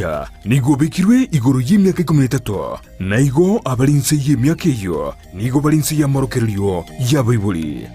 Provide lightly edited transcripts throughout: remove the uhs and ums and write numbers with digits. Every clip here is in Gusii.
omoyia nigo obekirwe igoro y'emiaka ikomi na etato, na igo abare inse y'emiaka eyio nigo bare inse y'amorokererio y'abaibori.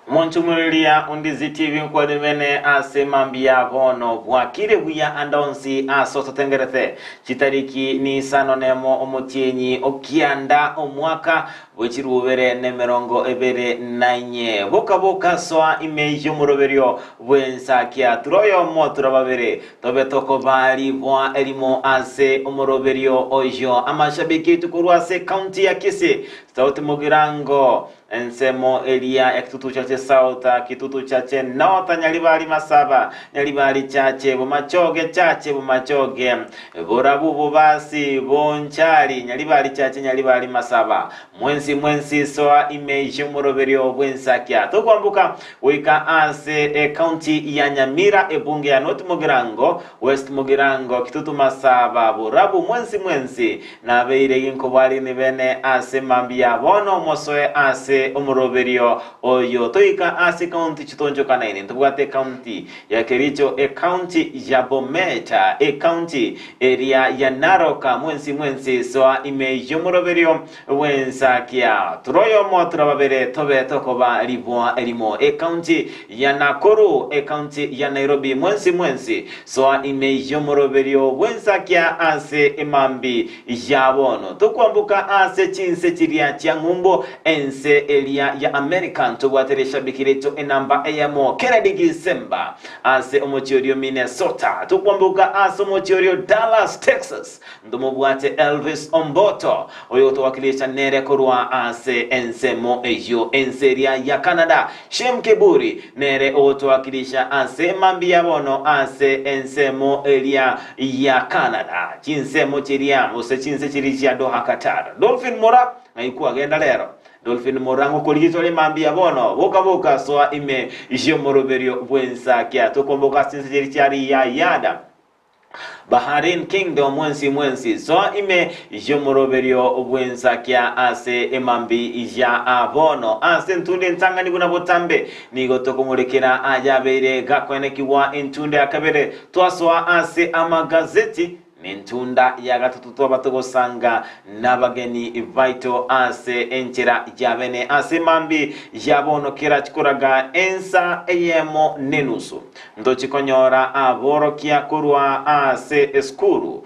Omonchomoriria ondizi TV nkwane bene ase mambia bono bwakire buya ande onsi ase ototengerete chitariki ni isano nemo omotienyi okianda omwaka bwechirubere nemerongo ebere nainye boka boka soa ime yomoroberio bwensakia tura oyomo tura babere Tobe tokoba riboa erimo ase omoroberio oyio. Amashabiki aito korwa ase ecounty ya Kisii, South Mugirango, ensemo eria ya Kitutu Chache South, Kitutu Chache North, Nyaribari Masaba, Nyaribari Chache, Bomachoge Chache, Bomachoge, Borabu Bobasi, Bonchari, Nyaribari Chache, Nyaribari Masaba. Mwensi mwensi soa ime y'omoroberio bw'ensakia. Tokwamboka Goika ase ecounty ya Nyamira, ebunge ya North Mugirango, West Mugirango, Kitutu Masaba, Borabu mwensi mwensi nabeire ginkobwarini bene ase mambia bono mosoe ase omoroberio oyo. Toika ase county chitonchokanaine ntobwate ecounty ya Kericho, ecounty ya Bomet, ecounty eria ya Narok mwensi mwensi soa ime yomoroberio Bw'ensakia, tura oyomo tura babere tobe tokoba riboa erimo. Ecounty ya Nakuru, ecounty ya Nairobi, mwensi mwensi soa ime y'omoroberio bw'ensakia ase emambi ya bono. Tokwamboka ase chinse chiria chia ng'umbu, ense eria ya America ntobwate rishabiki riaito enamba eyemo, Kennedy Gisemba ase omochie orio Minnesota. Tokwamboka ase omochie orio Dallas, Texas. Ntomobwate Elvis Omboto, oyotowakilisha nere korwa ase ensemo eyio ense eria ya Canada. Shem Kiburi nere ogotowakilisha ase mambia bono ase ensemo eria ya Canada. Chinsemo chiria gose chinse chiria chia Doha Qatar. Dolphin Mora ng'ai kwagenda rero? Dolphin Mora ngokorigia tore mambia bono. Boka boka soa ime y'omoroberio bw'ensakia. Tokomboka ase chinse chiria chia Riyadh. Bahrain Kingdom mwensi mwensi soa ime y'omoroberio bw'ensakia ase emambi ya bono ase entunde entang'ani buna botambe nigo tokomorekera ayabeire gakoenekigwa entunde ya kabere twasoa ase amagazeti nentunda ya gatato twaba togosanga Nabageni baito ase enchera ya bene ase mambi ya bono kera chikoraga ensa eyemo nenusu. Ntochi konyora aborokia korwa ase esukuru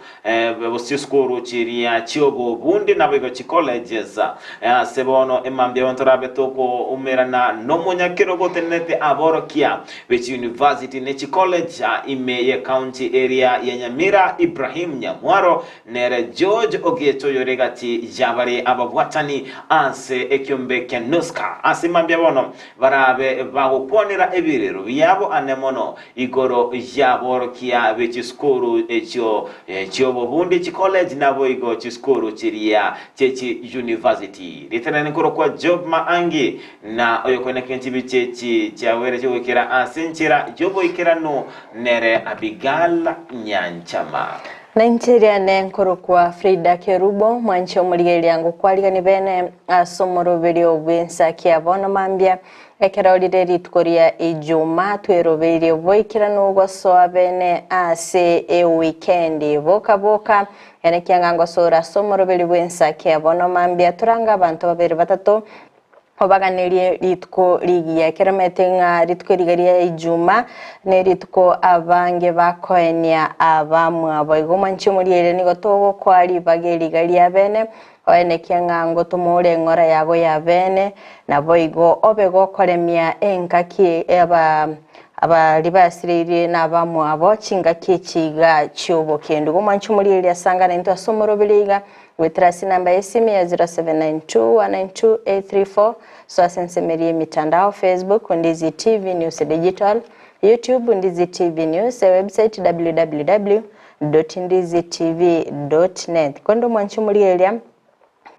chisukuru chiria chi'obobundi naboigo chicolleges. Ase bono emambia bono torabe tokoumerana nomonyakerogo otenenete aborokia be chiuniversity ne chicollege ime ye county eria ya Nyamira Ibrahim Nyamwaro Nere George Ogeto oyore egati y'abare ababwatani ase ekiombe kia Nuska. Ase mambia bono barabe bagokwanera ebirero biabo ane mono igoro y'aborokia be chisukuru echio chi'obobundi, chicollege naboigo chisukuru chiria chie chiuniversity. Ritanani nkorokwa Job Maangi na oyokoeneka enchibi chiechi chiawere chigoikera ase enchera y'oboikeranu nere Abigail Nyanchama. Na inche riane nkorokwa Frida Kerubo, mwanche omorigereria ngokwarigani bene ase omoroberio bw'ensakia bono mambia, ekero rire rituko ria Ijumaa twerobeirie boikeranu gosoa bene ase ewikendi. Boka boka, ere kianga ngosora ase omoroberio bw'ensakia bono mambia torange abanto babere batato Obaganerie rituko rigiya. Ekero omanyete ng'a rituko eriga ria Ijuma nerituko abange bakoenia abamwabo. Igo mwanche omoriere nigo togokoa ribaga eriga ria bene, oenekie ng'a ngotoma ore eng'ora yago ya bene, naboigo obe gokoremia engaki aba abaria basireirie nabamwabo chingaki echi iga chi'obokendu. Igo mwanche omoriere asangane intwe ase omoroberi iga, Goetera ase enamba y'esimi ya 0792192834, soa ase ensemo eria y'emitandao, Facebook, Ndizi TV News Digital, YouTube, Ndizi TV News, ewebsite www.ndizitv.net. Korende omwanchi omorigereria,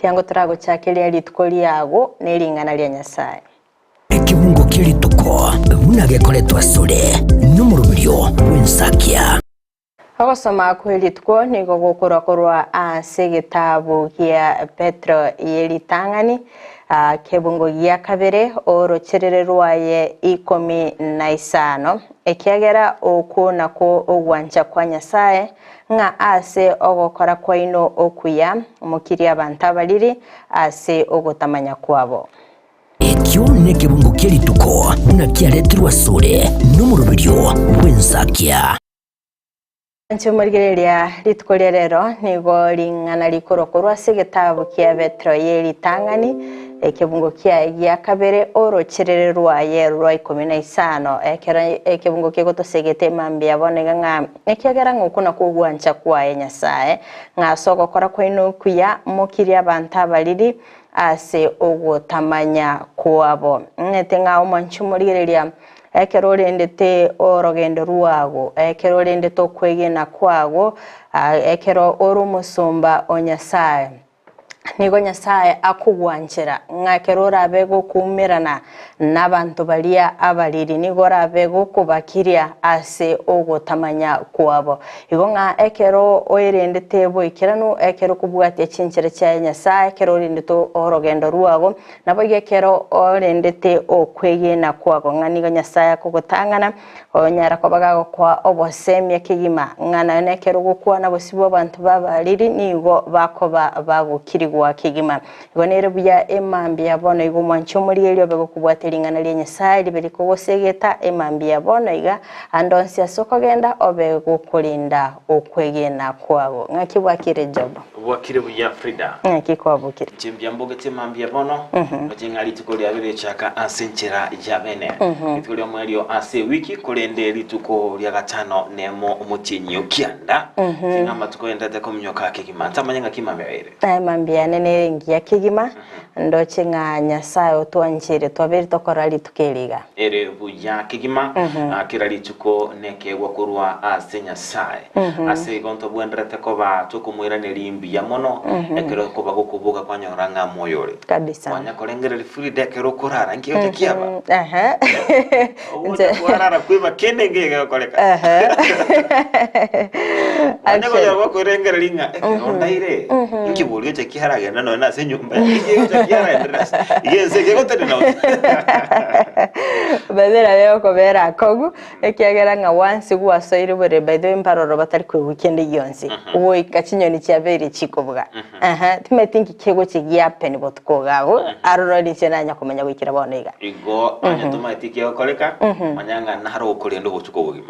Tiango toragochakeria rituko riago ne ring'ana ria Nyasae. Ekebungo kie rituko buna gekoretwa asore nomoroberio bw'ensakia. Ogosoma kwe rituko nigo gokorwa korwa ase egetabu gia Petero ye ritang'ani, kebungo gia kabere, orocherere rwaye ikomi na isano, Ekiagera okwo nakwo ogwancha kwa Nyasae, ng'a ase ogokora kwaino okuya mokirie abanto abariri ase ogotamanya kwabo. Ekio nekebungo kie rituko buna kiaretirwe asore nomoroberio bw'ensakia. Inche morigereria rituko ria rero nigo ring'ana rikorwa korwa ase egetabu kia Petero ye ritang'ani, ekebungo kiaye gia kabere, orocherere rwaye rwa ikomi na isano. Ekero ekebungo kegotosegete mambia bono iga ng'a ekiagera ng'a okwo nakwo ogwancha kwaye Nyasae, ng'a ase ogokora kwaino okuya mokirie abanto abariri ase ogotamanya kwabo. Ng'ete ng'a omwanchi omorigereria Ekero orendete orogendo rwago, ekero orendete okwegena kwago, ekero ore omosomba o Nyasae, nigo Nyasae akogwanchera ng'a ekero orabe gokoumerana nabanto baria abariri, nigo orabe gokobakiria ase ogotamanya kwabo. Igo ng'a ekero oerendete boikeranu, ekero okobwatia chinchera chiaye Nyasae, ekero orendete orogendo rwago, Naboigo ekero orendete okwegena kwago ng'a nigo Nyasae akogotang'ana, onyara koba gagokoa obosemia kegima, ng'a naye nekero ogokwana bosio bw'abanto b'abariri nigo bakoba bagokirigwa kegima. Igo nere buya emambia bono iga omwanche omorigereria obe gokobwata ring'ana ria Nyasae ribe rikogosegeta emambia bono iga ande onsi ase okogenda obe gokorinda okwegena kwago. Ng'aki bwakire Job? Bwakire buya Frida. Ng'aki kwabokire? Inche mbuya mbogetie mambia bono, noche ng'a rituko riabe richaka ase enchera ya bene. Rituko ri'omoerio ase ewiki, korende rituko ria gatano nemo omotienyi o kianda. Inche ng'a amatuko agenderete kominyoka kegima, ntamanye ng'aki mambia ere. Aye mambia yane nere engiya kegima, ndoche ng'a Nyasae otwanchire twabeire tokora rituko eri iga. Ere buya kegima, kera rituko nekeegwa korwa ase Nyasae. Ase igo ntobwenerete koba tokomoiraneria mbuya mono ekero okoba gokoboka kwanyora ng'a moyo ore. Kabisa. Kwanya korengereria Frida ekero okorara nki gocha kiaba? Ehe. Ogocha kwarara kweba kende nki gegokoreka. Kwanya konyora gokorengereria ng'a ekero ndaire nki bori gocha kiaragenda nonya nase enyomba yaye nki gocha kiaragenderera ase iga ense ekegotenena gose. Babere begokobera akong'u Ekiagera ng'a gwansi gwasoire borere, by the way mbaroro batari koigwa kende gionsi, goika chinyoni chiabeire chikobuga. Aha, timanyeti nki kegochia giahappen botuko iga abwo, aroro inche nanya komanya goikera bono iga. Igo onye tomaeti ekegokoreka, manya ng'a naro okorenda obotuko obogima.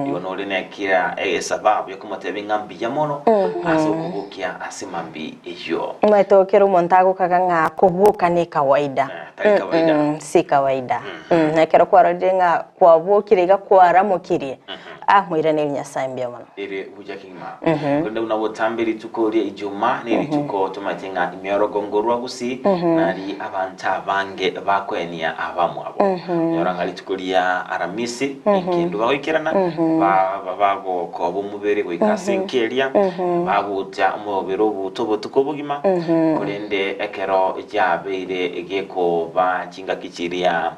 Igo nore nekira esababu yokomotebia ng'a mbuya mono ase okobokia ase mambia eyio. Omanyete kera omonto agokaga ng'a koboka ne kawaida. Tari kawaida. Si kawaida. Ekero kwarorire ng'a kwabokire iga kwaramokirie, ah moiranerie Nyasae mbuya mono. Ere buya kegima. Korende buna botambe rituko ria Ijuma nerituko tomaete ng'a imiorogongo rwa gusii nari abanto abange bakoenia abamwabo. Onyora ng'a rituko ria Aramisi enkendu bagoikerana ba bagokoba omobere goika ase enka eria bagocha omobere obuta obotuko obogima korende ekero yabeire gekoba chingaki chiria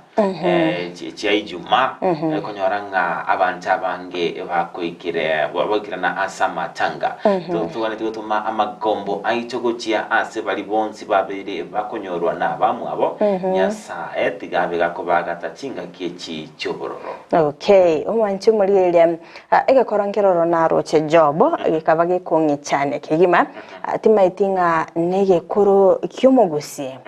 chia Ijumaa, okonyora ng'a abanto abange bakoikire bagoikerana ase amatanga. Togwenerete gotoma amagombo aito gochia ase baria bonsi babeire bakonyorwa nabamwabo, Nyasae tiga abe gakobagata chingaki echi chi'obororo. Okay, omwanchi omorigereria, egekoro nkeroro naroche Job, gekaba gekong'ichania kegima, timaeti ng'a negekoro ki'omogusi.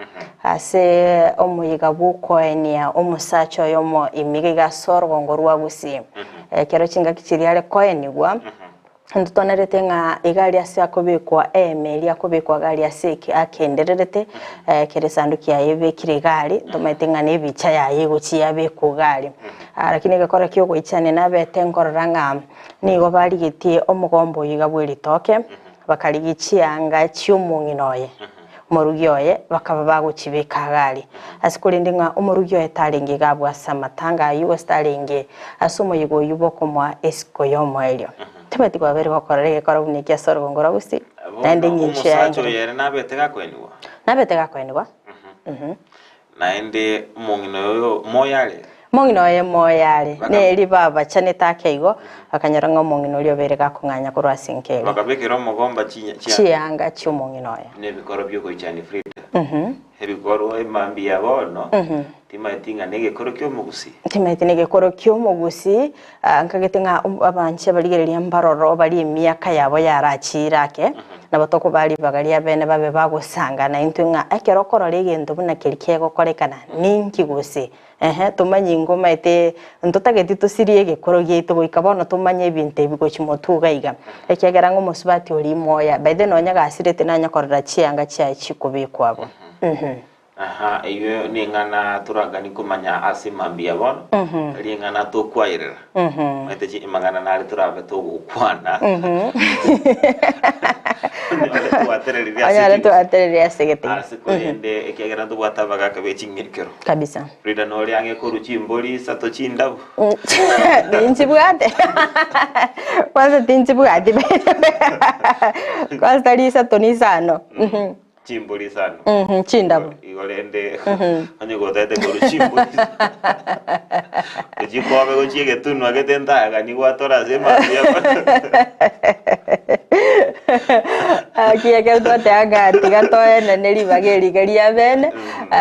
Ase omoyega bw'okoenia omosacha oyomo ime iga ase orogongo rwa Gusii. Ekero chingaki chiria are koenigwa, ntotonerete ng'a iga aria ase akobekwa eema eria akobekwa iga aria ase eke akendererete, ekero esanduki yaye ebekire iga aria, ntomaete ng'a na ebicha yaye egochia yabekwa iga aria. Lakini egekora kia ogoichania nabete nkorora ng'a nigo barigetie omogomba oyio iga bw'eritoke, bakarigia chianga chi'omong'ina oye. Omorugi oye bakaba bagochibeka Hagari, ase korende ng'a omorugi oye tarenge iga abwo ase amatanga ayio, gose tarenge ase omoyega oyio bw'okomoa esiko y'omoerio. Timanyeti kwabeire gokorora egekora buna eki ase orogongo rwa gusii, naende Bono engencho yaye omosacha nkere. oyo ere nabete gakoenigwa. Nabete gakoenigwa. Naende omong'ina oyo moyo are. Omong'ina oye moyo are, neri babachanete ake igo, bakanyora ng'a omong'ina oria obeire gakong'anya korwa ase enka eria. Bakabekera omogomba chinya chia. Chianga chi'omong'ina oye. Nebikoro bi'ogoichania Frida. Ebikorwa emambia ya bono, timaeti ng'a negekoro ki'omogusii. Timaeti negekoro ki'omogusii, nkagete ng'a abanche barigereria mbaroro baria emiaka yabo yarachiire ake, nabo tokobaa ribaga ria bene babe bagosanga naintwe ng'a ekero okorora egento buna keria kegokorekana ninki gose? Ehe, tomanye ingo omanyete ntotageti tosirie egekoro giaito goika bono tomanye ebinto ebi gochia motwe iga iga. Ekiagera ng'a omosubati oria imoya, by the nonya gasirete nanya korora chianga chiaye chikobekwa abwo. Aha, eyio neng'ana toraganie komanya ase mambia bono, tari eng'ana tokwaerera. Omanyete chi amang'ana nare torabe togokwana. Onyore twatereririe ase Onyore chigusi. twatereririe ase gete. Ase korende ekiagera ntobwate abagaka be ching'ekero. Kabisa. Frida nore ang'e korwa chimbori isato chindabu. Ninchibwate. Kwanza tinchibwati. Kwanza tari isato ni isano. Chimbori isano. Mhm, chindabu. Igo rende onye gotagete korwa chimbori ochikobe gochia egetunwa gete ntagani gwatora ase emambia Aki ekero twateba ng'a tiga toenene ribaga eri iga ria bene,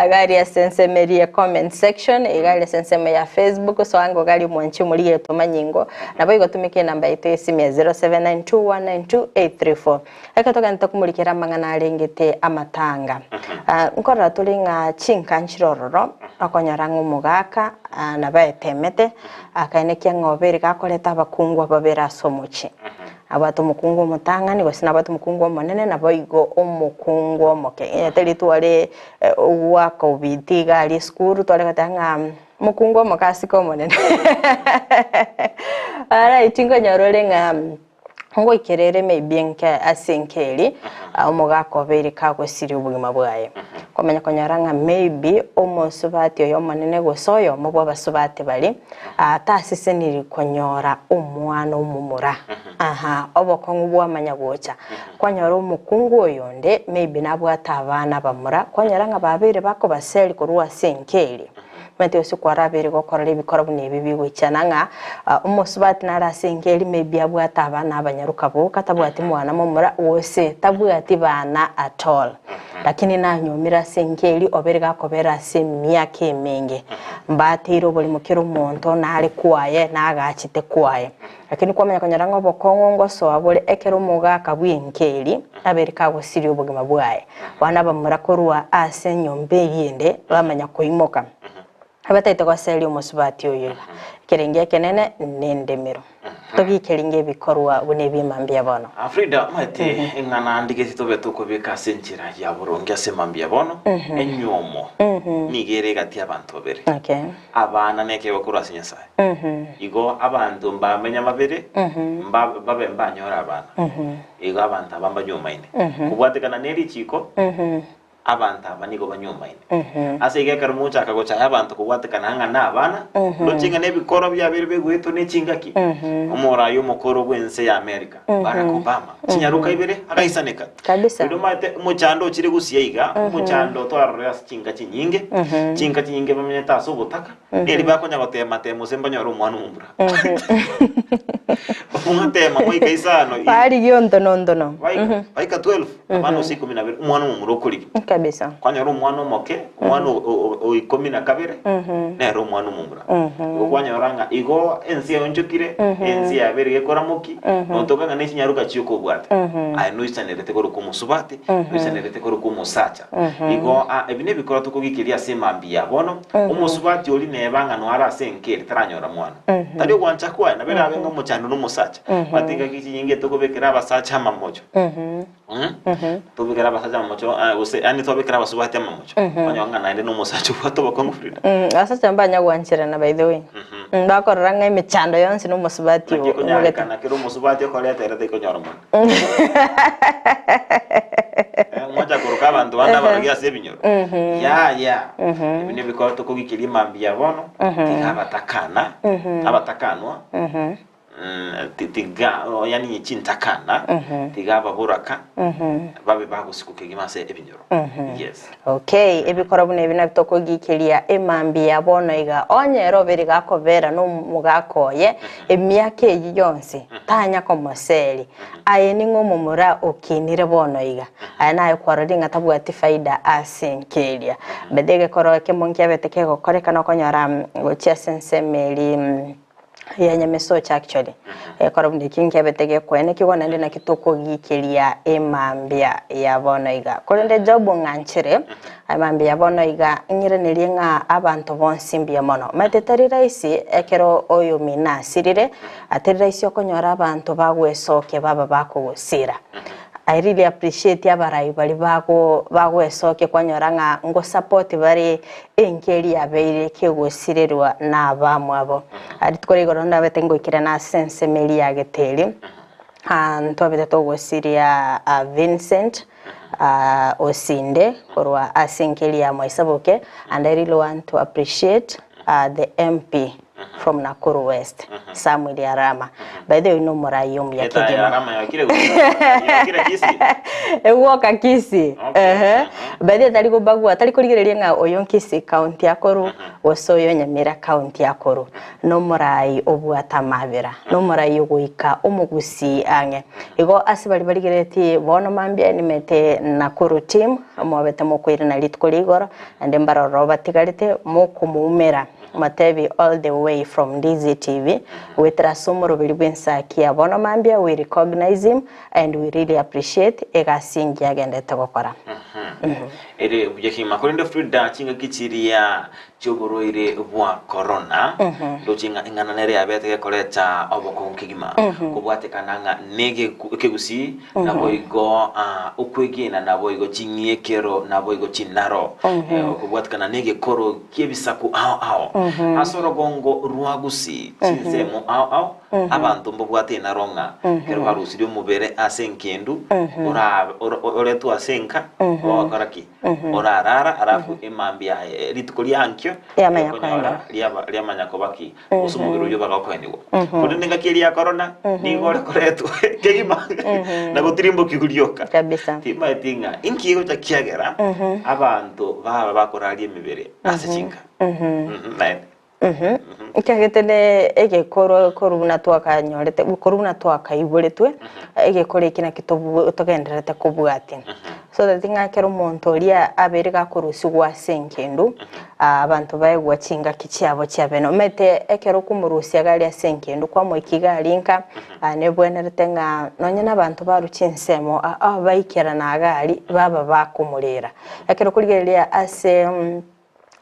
iga aria ase ensemo eria ya comment section, iga aria ase ensemo ya Facebook, soa ango iga aria omwanchi omorigereria tomanye ingo, nabo igo tumeka enamba yaito ya esimu ya 0792192834. Ekero togenderete komorikera amang'ana arengete amatanga, nkorora tore ng'a chinka nchire ororo, okonyora ng'a omogaka nabo aetemete, akaenekia ng'a obeire gakoreta abakungwa babere ase omochie. Abwate omokungu omotang'ani gose nabwate omokungu omonene naboigo omokungu omoke. Onye tari tware goaka obiti iga aria esukuru tware goteba ng'a omokungu omoke asike omonene. Alright nkonyora ore ng'a Ngoikera ere maybe enke ase enka eria, omogaka obeire kagosiria obogima bwaye. Komanya konyora ng'a maybe omosubati oyo omonene gose oyomo bwa abasubati baria, taseseniri konyora omwana omomura. Aha, obokong'u bwamanya gocha. Kwanyora omokungu oyonde maybe nabwate abana abamura, kwanyora ng'a babeire bakobaseri korwa ase enka eria. Omanyete gose kwarabeire gokorora ebikoro buna ebi bigoichana ng'a omosubati nare ase enka eria maybe abwate abana abanyaroka boka tabwati mwana momura gose tabwati bana at all. Lakini nanyomire ase enka eria obere gakobera ase emiaka emenge. Mbateire oborimo kera omonto nare kwaye nagachete kwaye. Lakini kwamanya konyora ng'a obokong'u ngosoa bore ekero omogaka bw'enka eria abeire kagosiria obogima bwaye. Bono abamura korwa ase enyomba eyio ende bamanya koimoka, abatagete goseria omosubati oyo iga. Ekerengo ekenene nendemero. Togikeringe ebikorwa buna ebiema mbuya bono. Frida, omanyete eng'ana ndigeti tobe tokobeka ase enchera ya boronge ase mambia bono, enywomo nigo ere egati y'abanto babere. Okay. Abana nekeegwa korwa ase Nyasae. Igo abanto mbamenya babere, mba- babe mbanyore abana. Igo abanto aba mbanyuomaine. Kobwatekana ne richiiko, abanto aba nigo banyuomaine. Ase igo ekero mochaka gochaya abanto kobwatekana ng'a nabana, ndoche ng'a nebikorwa biabeire begoetwa ne chingaki. Omoraai omokoro bw'ense ya America, Barack Obama, chinyaroka ibere agaisaneka. Kabisa. Rende omanyete omochando ochire gusii aiga, omochando twarorire ase chinka chinyinge, chinka chinyinge bamenyete ase obotaka, neri bakonya gotema tema gose mbanyore omwana omomura. Omwatema mwaika isano, i- Barigia ontono ontono. baika baika 12, abana gose ikomi na babere, omwana omomura okorigia. Kabisa. Kwanyora omwana omoke, omwana o- o- o ikomi na kabere, nere omwana omomura. Igo kwanyora ng'a igo ense yaonchokire, ense yabeire gekoramoki, notoka ng'a ne chinyaroka chiokobwate. Aye noisanerete korokwa omosubati, noisanerete korokwa omosacha. Igo a ebi nebikoro tokogikeria ase emambia ya bono, omosubati oria neba ng'a noare ase enka ere taranyora mwana. Tari ogwancha kwaye, nabo erabe ng'a omochando nomosacha. Omanyete engaki chinyinge tokobekera abasacha amamocho. Tobekere abasacha amamocho ah, gose yaani twabekera abasubati amamocho, okonyora ng'a naende na omosacha obwate obokong'u Frida. Abasacha mbanya gwancherana by the way. Bakorora ng'a emechando yonsi na omosubati Naki oo omogete. ekonyarekana kera omosubati okoreta ere taikonyora mwana. Eh, mwacha koroka abanto bande abarogi ase ebinyoro. Yaya, ebi nebikoro tokogikiria mambia bono, tiga abatakana, abatakanwa. Tiga, yaani chintakana, tiga ababoraka babe bagosikwa kegima ase ebinyoro. Yes. Okay, ebikoro buna ebi nabio tokogikeria emambia ya bono iga. Onye ere obere gakobera nomogaka oye emiaka eyio yonsi, tanya komoseria. Aye ning'o omomura okinire bono iga? Aye naye kwarorire ng'a tabwati faida ase enka eria. But egekoro ekemo nkiabete kegokorekana okonyora gochia ase ensemo eria ya Nyamesocho actually ekero buna eki nkiabete gekoenekigwa naende naki tokogikeria emambia ya bono iga. Korende Job ng'anchere emambia ya bono iga ng'iranerie ng'a abanto bonsi mbuya mono. Omanyete tari rahisi ekero oyomino asirire, tari rahisi okonyora abanto bagwesokia baba bakogosira. I really appreciate abarai baria bago bagwesokia kwanyora ng'a ngosupport bare enki eria yabeire kegosirerwa na abamwabo. Rituko ria igoro ndabete ngoikerana ase ensemo eria ya Geteri, ntwabete togosiria Vincent Osinde korwa ase enki eria ya Mwaisaboke and I really want to appreciate the MP from Nakuru West Samuel Arama. By the way nomorai omuya Eta ya kegima. Arama yakire gose yakire Kisii. Egwoka Kisii. Okay. Ehe. By the way tari kobagua tari korigereria ng'a oyo Kisii county akorwa gose oyo Nyamira county akorwa. Nomorai obwate amabera. Nomorai ogoika omogusii ang'e. Igo ase baria barigereretie bono mambia nimete Nakuru team mobete mokoirana rituko ria igoro naende mbaroro batigarete mokomoumera. Motebi all the way from DZTV goetera ase omoroberi bw'ensaki ya bono mambia we recognize him and we really appreciate egasi engiya agendete gokora. Ere buya kegima korende Frida chingaki chiria chi'oborwaire bwa corona ndoche ng'a eng'ana nere yabete gekoreta obokong'u kegima kobwatekana ng'a negeku ekegusii Naboigo okwegena, naboigo ching'iekero, naboigo chinaro, okobwatikana negekoro ki'ebisaku ao ao. Ase orogongo rwa Gusii, chinsemo ao ao, abanto mbabwate enaro ng'a ekero barusirie omobere ase enkendu, ora- ora- oretwe ase enka, ogokora ki? Orarara, alafu emambia yaye rituko ria ankio, Riamanya riokonyora koenigwa. riaba riamanya koba ki? Gose omobere oyio bagakoenigwa. Korende engaki eria ya korona, nigo ore koretwa kegima na gotirimbokiwa rioka. Kabisa. Timanyeti ng'a inki egocha kiagera abanto baba bakoraria emebere ase chinka. Mhm, naende. Ekiagete ne egekoro korwa buna twakanyorete korwa buna twakaiboretwe, egekoro eki nakio tobwe togendererete kobwatia. So that ng'a ekero omonto oria abeire gakorusigwa ase engendu, abanto baegwa chingaki chiabo chia bene. Omanyete ekero okomorusia iga aria ase engendu kwamoikia iga aria nka, nebwenerete ng'a nonye na abanto barwa chinsemo baikerana iga aria, baba bakomorera. Ekero okorigereria ase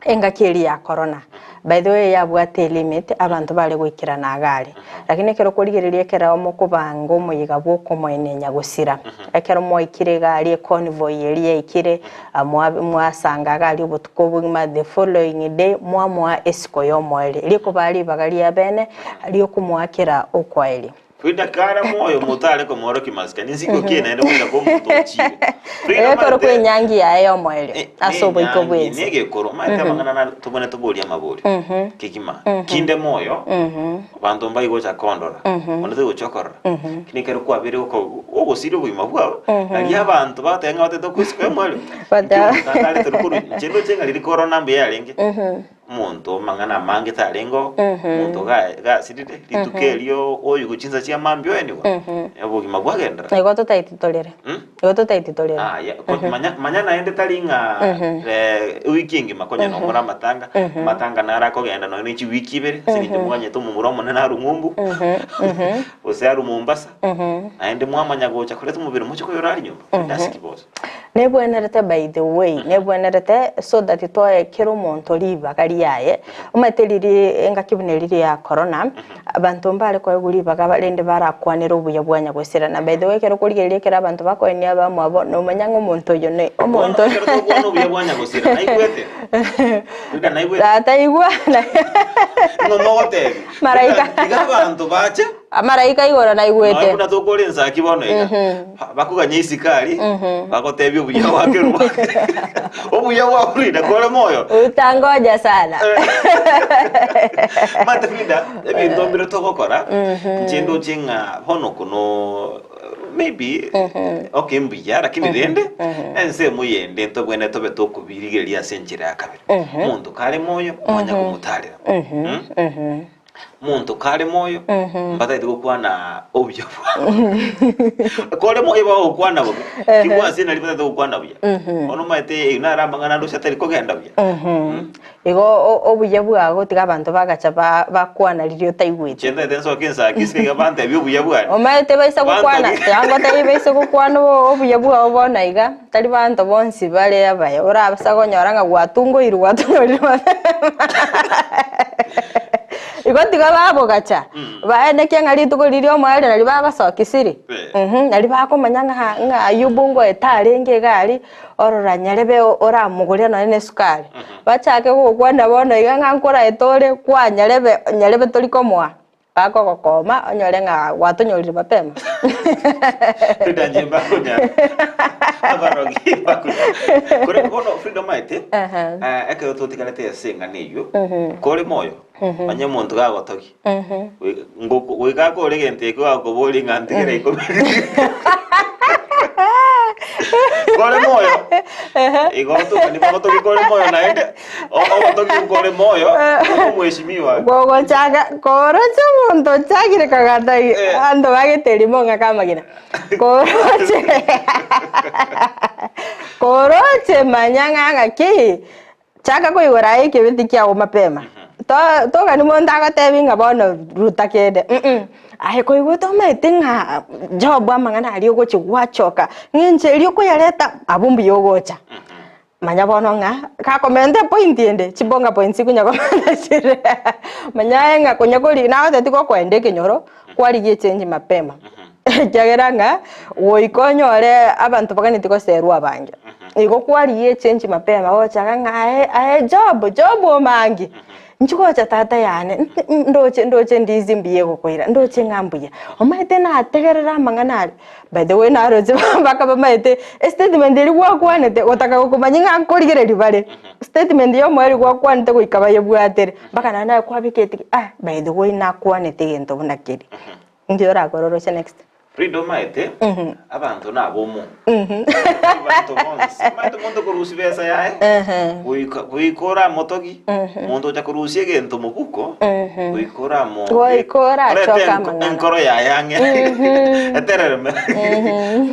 engaki eria ya corona, by the way yabwate elimit abanto bare goikerana iga aria. Lakini ekero okorigereria ekero mokobanga omoyega bwa okomoenenya gosira, ekero mwaikire iga aria econvoy eria yaikire, mwasanga iga aria obotuko obogima the following day mwamoa esiko ya omoerio, rikobaa ribaga ria bene riokomoakera okwaerio. Frida kare moyo motare komworokia masikani nsiko ki naende gocha kwa omonto ochire. Frida Ekero omanyete kwa enyangi yaye y'omoerio eh, ase oboiko nenyangi bw'ense. negekoro omanyete amang'ana nare tobwenerete toborie amaborio kegima kinde moyo abanto mbai gocha kondora onde tari gocha okorora lakini ekero kwabeire goko ogosiria obogima bwao nario abanto bagoteba ng'a batagete okoisiko y'omoerio Bata- inki omonto atarete korwa inche ndoche ng'a riria korona mbuya yarenge Omonto amang'ana amange tarengeo, omonto ga- gasirire, rituko erio oyigwe chinsa chia mambia oenigwa, obogima bwagenderera. Igo totaititorere. Mm? Igo totaititorere. Aya, ko- manya, manya naende tari ng'a eh, ewiki engima konya nomore amatanga, amatanga naro akogenda nonya ne chiwiki ibere, ase eng'encho mwanyete omomura omonene arwe ng'umbu, gose arwe Mombasa, naende mwamanya gocha koreta omobere moche koyorora aria nyomba, naende ase ki bosa? Nebwenerete by the way, nebwenerete so that toe kera omonto ribaga riaye, omanyete riria engaki buna eria ya corona, abanto mbare koegwa ribaga rende barakwanere obuya bwa nyagosira. Na by the way ekero okorigereria ekero abanto bakoenia abamwabo nomanya ng'a omonto oyo ne Bono omonto ekero tokwana obuya bwa nyagosira, naigwete? Frida naigwete? Tataigwa Ng'o mogotebia? Maraika. Tiga abanto bache. Amaraika igoro Nonya naigwete. buna tokore ensaki bono iga, bakoganya isiko aria, bagotebia obuya bwa Kerubo. Obuya bwa Frida kore moyo. Utangoja sana. Mate Frida, ebinto mbire togokora, inche ndoche ng'a bono kono maybe okay mbuya lakini rende ensemo yende ntobwenerete tobe tokobirigereria ase enchera ya kabere. Omonto kare moyo, mwanya komotarera. Mm? Omonto kare moyo, mbatagete gokwana obuya bwao. Kore moyo bagokwana bobe, kigwase nari batagete gokwana buya. Bono omanyete eyio naro amang'ana ande atari kogenda buya. Igo o- obuya bwago tiga abanto bagacha ba- bakwana riria otaigwete. Inche ntagete nsoke ensake isiko iga bantebie obuya bwane. Omanyete baisa gokwana, Bantogie. tiga ngotebie baise gokwana obo- obuya bwao bono iga, tari banto bonsi bare abaya, orabasa konyora ng'a gwatungoirwe gwatungoirwe mapema. Igo tiga babogacha, baenekia ng'a rituko riria omoerio nario bagosokia siri, Eh. nario bakomanya ng'a ng'a Ayubu ngoeta arenge iga aria, orora nyarebe oramogorere nonye na esukari. Bachake gokwana bono iga ng'a nkoraete ore kwa nyarebe nyarebe tori komoa, bakogokoma onyore ng'a gwatonyorire mapema. Frida inche mbakonyara abarogi mbakonyara korende bono Frida omanyete Ehe. eh, ekero totigarete ase eng'ana eywo kore moyo onye omonto gagotogia Goika akore egento ekio akoboria ng'a ntigere ikomi. Kore moyo, igo otoka nigo ogotogia kore moyo naende, ogotogia kore moyo, omweshimiwa. Gogochaka koroche omonto ochakire kogata abanto bagete rimo ng'a kamagena. Koroche koroche manya ng'a ng'aki. Chaka koigora aye ekebeti kiago mapema. To- Togani monto agotebi ng'a bono ruta kende mm aye koigwete omanyete ng'a job amang'ana aria ogochia gwachoka, ng'a inche erio okoyareta abwo mbuya ogocha. Manya bono ng'a gakomenta epoint ende, chibonga points konya komenta chire manya aye ng'a konya kori nagotebeti gokoenda ekenyoro, kwarigia echange mapema. Ekiagera ng'a goika onyore abanto baganeti goserwa abange. Igo kwarigia echange mapema gochaka ng'a aye aye Job, Job omange, inchi gocha tata yane ndoche ndoche ndizi mbuya egokoira, ndoche ng'a mbuya. Omanyete nategerera amang'ana aria, by the way naroche mpaka bamaete estatement eria gwakwanete gotaka gokomanya ng'a nkorigereria bare, statement ya omoerio gwakwanete goika bayebwatere, mpaka naende naye kwabekete ah by the way nakwanete egento buna keria. Inki orakore oroche next? Frida omaete abanto nabomo abanto bonsi omaete omonto okorusia besa yaye goika goika oramotogi omonto ocha korusia egento mobuko goika oramo Goika orachoke orete amang'ana. enkoro yaye ang'e eterereme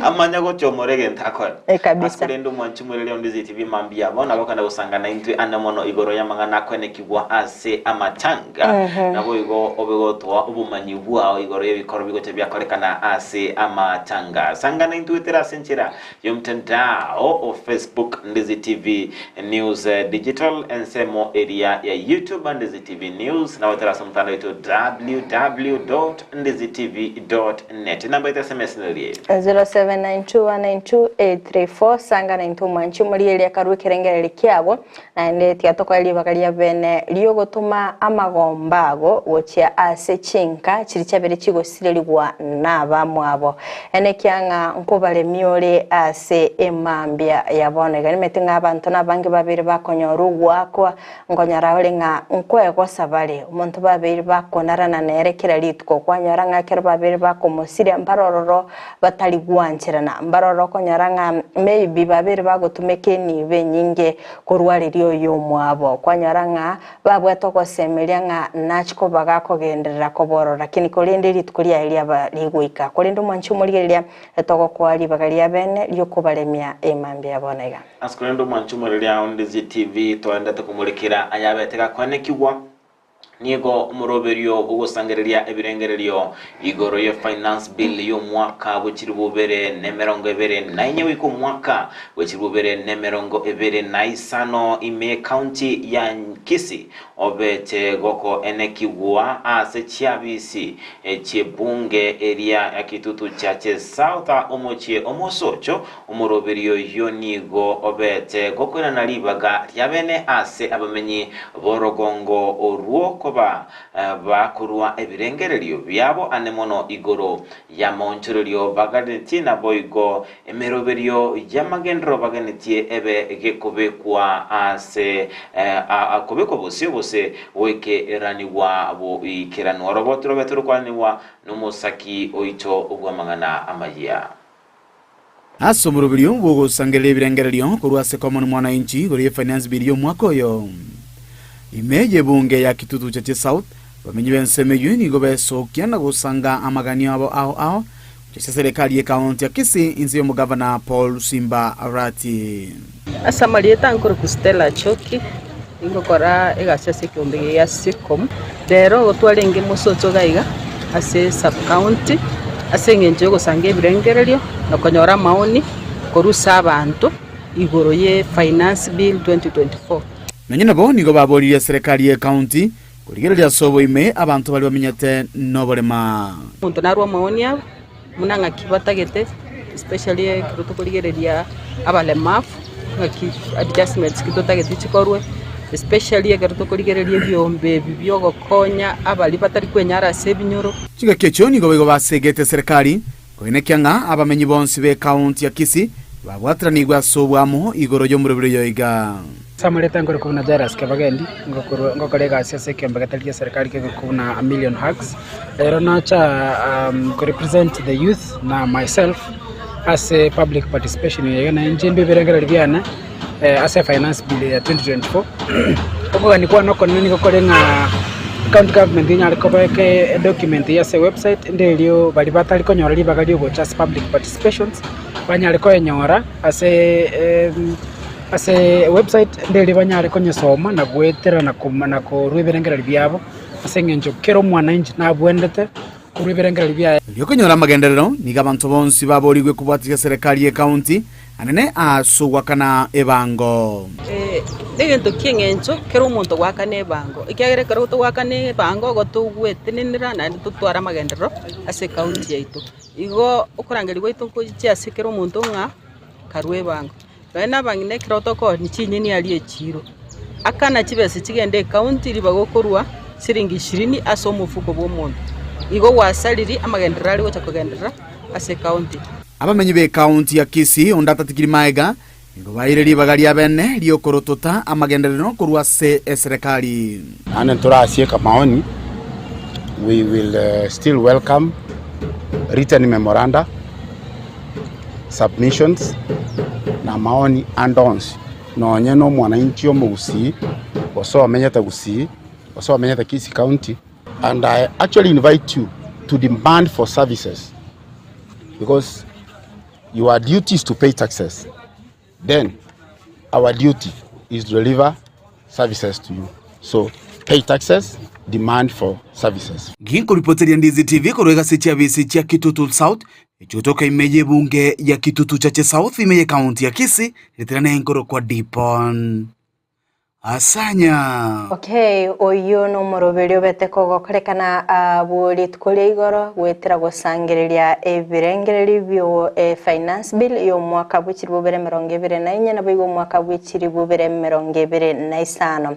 amanye gochomora egento akore Eh, kabisa. Ase korende omwanchi omoreri onde ZTV mambia bono abakenda gosanga naintwe ane mono igoro y'amang'ana akwenekigwa ase amatanga Naboigo obe gotoa obomanyi bwao igoro y'ebikoro bigocha biakorekana ase amatanga. Sangana intwe tere ase enchera y'omtandao o Facebook Ndizi TV News Digital, ensemo eria ya YouTube Ndizi TV News, nabo tere ase omotandao oito www.ndizitv.net. Enamba yaito ya SMS neri eye. 0792192834 Sangana intwe omwanchi omorigereria akarue ekerengererio kiago Naende tiga tokoe ribaga ria bene ri'ogotoma amagomba ago gochia ase chinka chiria chiabeire chigosirerigwa nabamwabo. Enekia ng'a nkobaremia ore ase emambia ya bono. Iga nimanyete ng'a abanto nabange babeire bakonyora ogoakwa, nkonyora ore ng'a nkwegosa bare. Omonto babeire bakonarana nere kera rituko, kwanyora ng'a ekero babeire bakomosiria mbare ororo batari gwancherana. Mbare ororo okonyora ng'a maybe babeire bagotumeka enibo enyinge korwa riria oyomwabo. Kwanyora ng'a babwate ogosemeria ng'a nachie koba gakogenderera koborora, lakini korende rituko riaye riaba rigoika. Korende omwanchi omorigereria, togokoa ribaga ria bene riokobaremia emambia ya bono iga. Ase korende omwanchi omorigereria onde ZTV toendete komorekera ayabete gakwanekigwa. Nigo omoroberio bw'ogosangereria ebirengererio igoro ye Finance Bill y'omwaka bwe chilifu ibere na emerongo ebere na inye goika omwaka bwe chilifu ibere na emerongo ebere na isano ime y'ecounty ya Kisii obete gokoenekigwa ase chiabisi chi'ebunge eria ya Kitutu Chache South omochie omosocho. Omoroberi oyio nigo obete gokoirana ribaga riabene ase abamenyi b'orogongo orwo koba bakorua ebirengererio biabo ane mono igoro y'amaonchorerio baganetie naboigo Emeroberio y'amagenderero bagenetie ebe gekobekwa ase kobekwa bosio gose goikeranigwa boikeranu. Oroboti robe torokwanigwa nomosaki oito bw'amang'ana amayia. Ase omoroberio bw'ogosangereria ebirengererio korwa ase Common Mwananchi igoro ye Finance Bill y'omwaka oyo. Ime y'ebunge ya Kitutu Chache South, abamenyi b'ensemo eyio nigo besokia na gosanga amaganio abo ao ao Ase serikali y'ekaunti ya Kisii inse y'omogavana Paul Simba Arati. Ase amarieta nkorokwa Stella Achoki, ningokora egasi ase ekeombe eke gia Sicom. Rero igo twarenge mosocho iga iga ase sub county ase eng'encho yogosanga ebirengererio na konyora amaoni korwa ase abanto igoro ye finance bill 2024. Nonye nabo nigo baboririe eserekari y'ekaunti Korigereria ase oboime abanto baria bamenyete noborema. Omonto narwe amaoni abo buna ng'aki batagete especially ekero tokorigereria abalemavu ng'aki adjustments ki totagete chikorwe especially ekero tokorigereria ebiombe ebi bia ogokonya abaria batari kwenyara ase ebinyoro. Chingaki echio nigo boigo basegete serikali koenekia ng'a abamenyi bonsi b'ekaunti ya Kisii babwataranigwe ase oboamo igoro y'omorobiri oyo iga. Ase amarieta nkorokwa buna Jairus Kebagendi, ngokorwa ngokora egasi ase ekeombe getari gia serikali kekorokwa buna A Million Hugs. Rero nacha ko represent the youth na myself ase public participation eye iga nainche ndue ebirengererio biane ase finance bill ya 2024. Okogania kwane okonene nigo kore ng'a county government enyare kobeka edocument eye ase ewebsite ende erio baria batari konyora ribaga riogocha ase public participations banyare koenyora ase Ase ewebsite ende eria banyare konyesoma na goetera na koma na korua ebirengererio biabo, ase eng'encho kera omwananchi nabwenerete korua ebirengererio biaye. Erio konyora amagenderero, nigo abanto bonsi baborigwe kobwatigia serikali y'ekaunti anene ase ogoakana ebango. Negento ki'eng'encho kera omonto goakana ebango, ekiagera ekero togoakana ebango igo togwetenenera naende totware amagenderero ase ekaunti yaito. Igo okorangeria gwaito gochia ase kera omonto ng'a karue ebango. Nonya nabang'ina ekero tokooni chinyeni aria echiiro, akana chibesa chigende ecounty ribaga okorua siringi ishirini ase omofuko bw'omonto. Igo gwasariri amagenderero aria gocha kogenderera ase ecounty. Abamenyi b'ecounty ya Kisii onde atatigiri maega nigo baeire ribaga ria bene ri'okorotota amagenderero korwa ase eserekari. Naende ntorasieka maoni, we will still welcome written memoranda. submissions, na amaoni ande onsi, nonye na omwananchi omogusii, gose omenyete Gusii, gose omenyete Kisii County, and I actually invite you to demand for services because your duty is to pay taxes. Then our duty is to deliver services to you. So pay taxes, demand for services. Ginkoripoteria Ndizi TV korwa egasi chiabisi chia Kitutu South, echigotoka ime y'ebunge ya Kitutu Chache South ime y'ekaunti ya Kisii, ritera nenkorokwa Dipon. Asanya. Okay, oyio nomoroberio obete kogokorekana abwo rituko ria igoro goetera gosangereria ebirengererio bio e finance bill y'omwaka bwe chilifu bibere emerongo ebere na inye naboigo omwaka bwe chilifu bibere emerongo ebere na isano.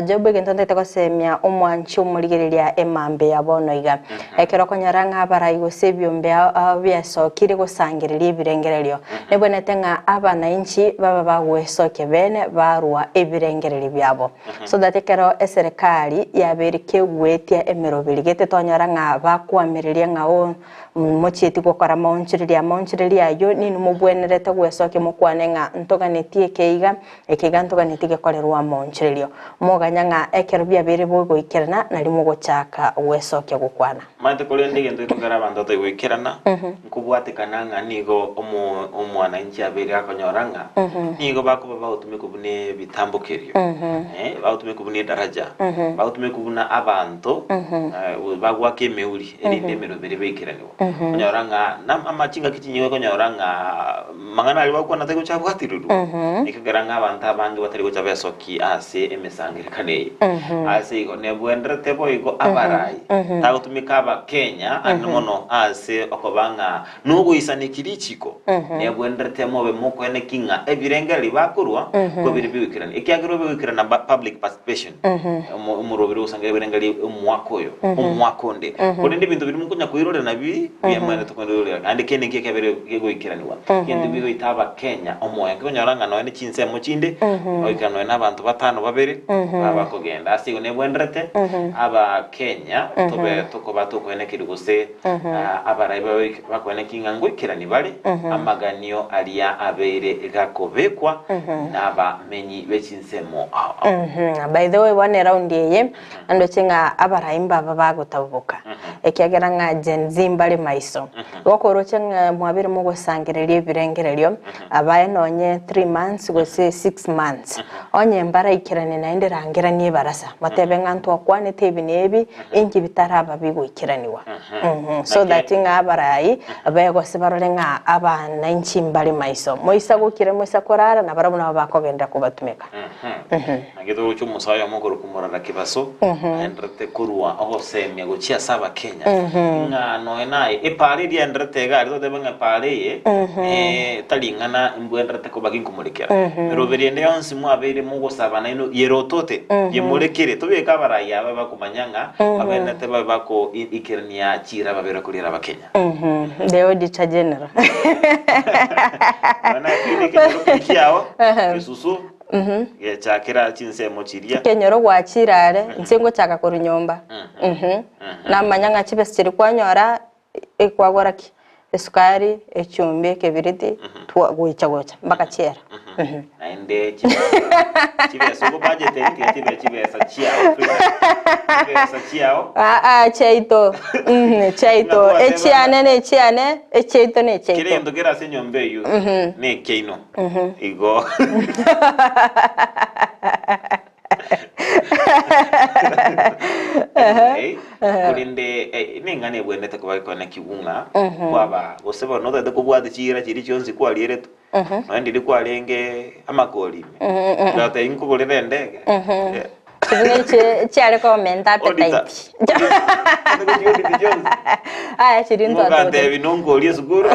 Job egento ntagete gosemia omwanchi omorigereria emambia ya bono iga. Ekero okonyora ng'a abarai gose ebiombe ao biasokire gosangereria ebirengererio, nebwenerete ng'a abanainchi babe bagwesokia bene barua ebirengererio biabo, so that ekero eserekari yabeire kegwetia emeroberi gete tonyora ng'a bakoamereria ng'a oh mochieti gokora amaonchoreria amaonchoreria ayio ninwe mobwenerete gwesokia mokwane ng'a ntoganetie eke iga, Eke iga ntoganetie gekorerwe amaonchorerio. Moganya ng'a ekero biabeire bogoikerana nario mogochaka gwesokia gokwana. Omanyete korende egento gekogera abanto batari goikerana, nkobwatekana ng'a nigo omo omwananchi abeire akonyora ng'a nigo bakoba bagotumekwa buna ebitambokerio. Eh, bagotumekwa buna edaraja, bagotumekwa buna abanto eh, bagwaka emeuri erinde emeroberi baikeranigwe. Okonyora ng'a na ama chingaki chinyinge okonyora ng'a mang'ana aria bagokwana tari gocha abwatirirwe, ekogera ng'a abanto abange batari gocha besoki ase emesangerekano eye. Ase igo nebwenderete boigo abarai tagotumeka abakenya ande mono ase okoba ng'a Nogoisaneki richiko, nebwenerete mobe mokoeneki ng'a ebirengererio bakorua kobire bigoikerania, ekiagera obe goikerana ba public participation, omo omoroberi ogosangereria ebirengererio omwaka oyo, omwaka onde. Korende ebinto biria mokonya koirorera nabi biamaene tokoirorera, naende kende nki ekiabere gegoikeranigwa, egento bigoita abakenya omoyo, nkonyora ng'a nonya ne chinsemo chinde, goika nonya na abanto batano babere, babakogenda. Ase igo nebwenerete abakenya tobe tokoba tokoenekeria gose Abarai bakoeneki ng'a ngoikerani bare amaganio aria abeire gakobekwa nabamenyi be chinsemo ao ao. By the way bono eround eye ndoche ng'a abarai mbaba bagotaboboka ekiagera ng'a Gen Z mbare maiso. Igo okoroche ng'a mwabeire mogosangereria ebirengererio abae nonye 3 months gose 6 months onye mbaraikeranie naende rangeranie ebarasa motebe ng'a ntwakwanete ebi na ebi Inki bitaraba bigoikeranigwa? So that ng'a abarai begose barore ng'a abanainchi mbare maiso. Moisa gokira moisa korara nabarabwo nabo bakogenderera kobatumeka. Naki toroche omosae oyomo okorokwa Morara Kibaso aenderete korwa ogosemia gochia ase Abakenya ng'a nonya naye epaara eria aenderete iga aria totebe ng'a epaara eye tari ing'ana mbwenderete koba ginkomorekera. Eroberio ende yonsi mwabeire mogosaba nainwe yerotote yemorekere tobeke abarai aba bakomanya ng'a babenerete babe bakoikerania chiira babere koriera Abakenya. The Auditor General. Nonya naye ekenyoro keria kiao gesusu gechakera chinsemo chiria. Ekenyoro gwachire are, inche ngochaka korwa nyomba. Namanya ng'a chibesa chiria kwanyora ekwagora ki? Esukari, echumbi, ekebiriti, twa gocha gocha mpaka chiera. Naende chibesa chibesa okobudget eri tiga chibe chibesa chiao Frida. Chibesa chiao. Aa chiaito chiaito Ng'a twateba echiane na echiane echiaito na Kera echiaito. egento kere ase enyomba eywo na ekiaino igo. Anyway, korende eh, neng'ana ebwenerete koba gekone kigwa ng'a kwaba gose bono otagete kobwata chiira chiria chionsi kwarieretwe nonya ndiria kwarenge amakori ime ndatebia nkogorere endege Eh, Chibuna echi chiare komenta Auditor. appetite. Otagete gochi audit chionsi Aya chiri ntwatogotera. Ngogantebi nonkorie esukuru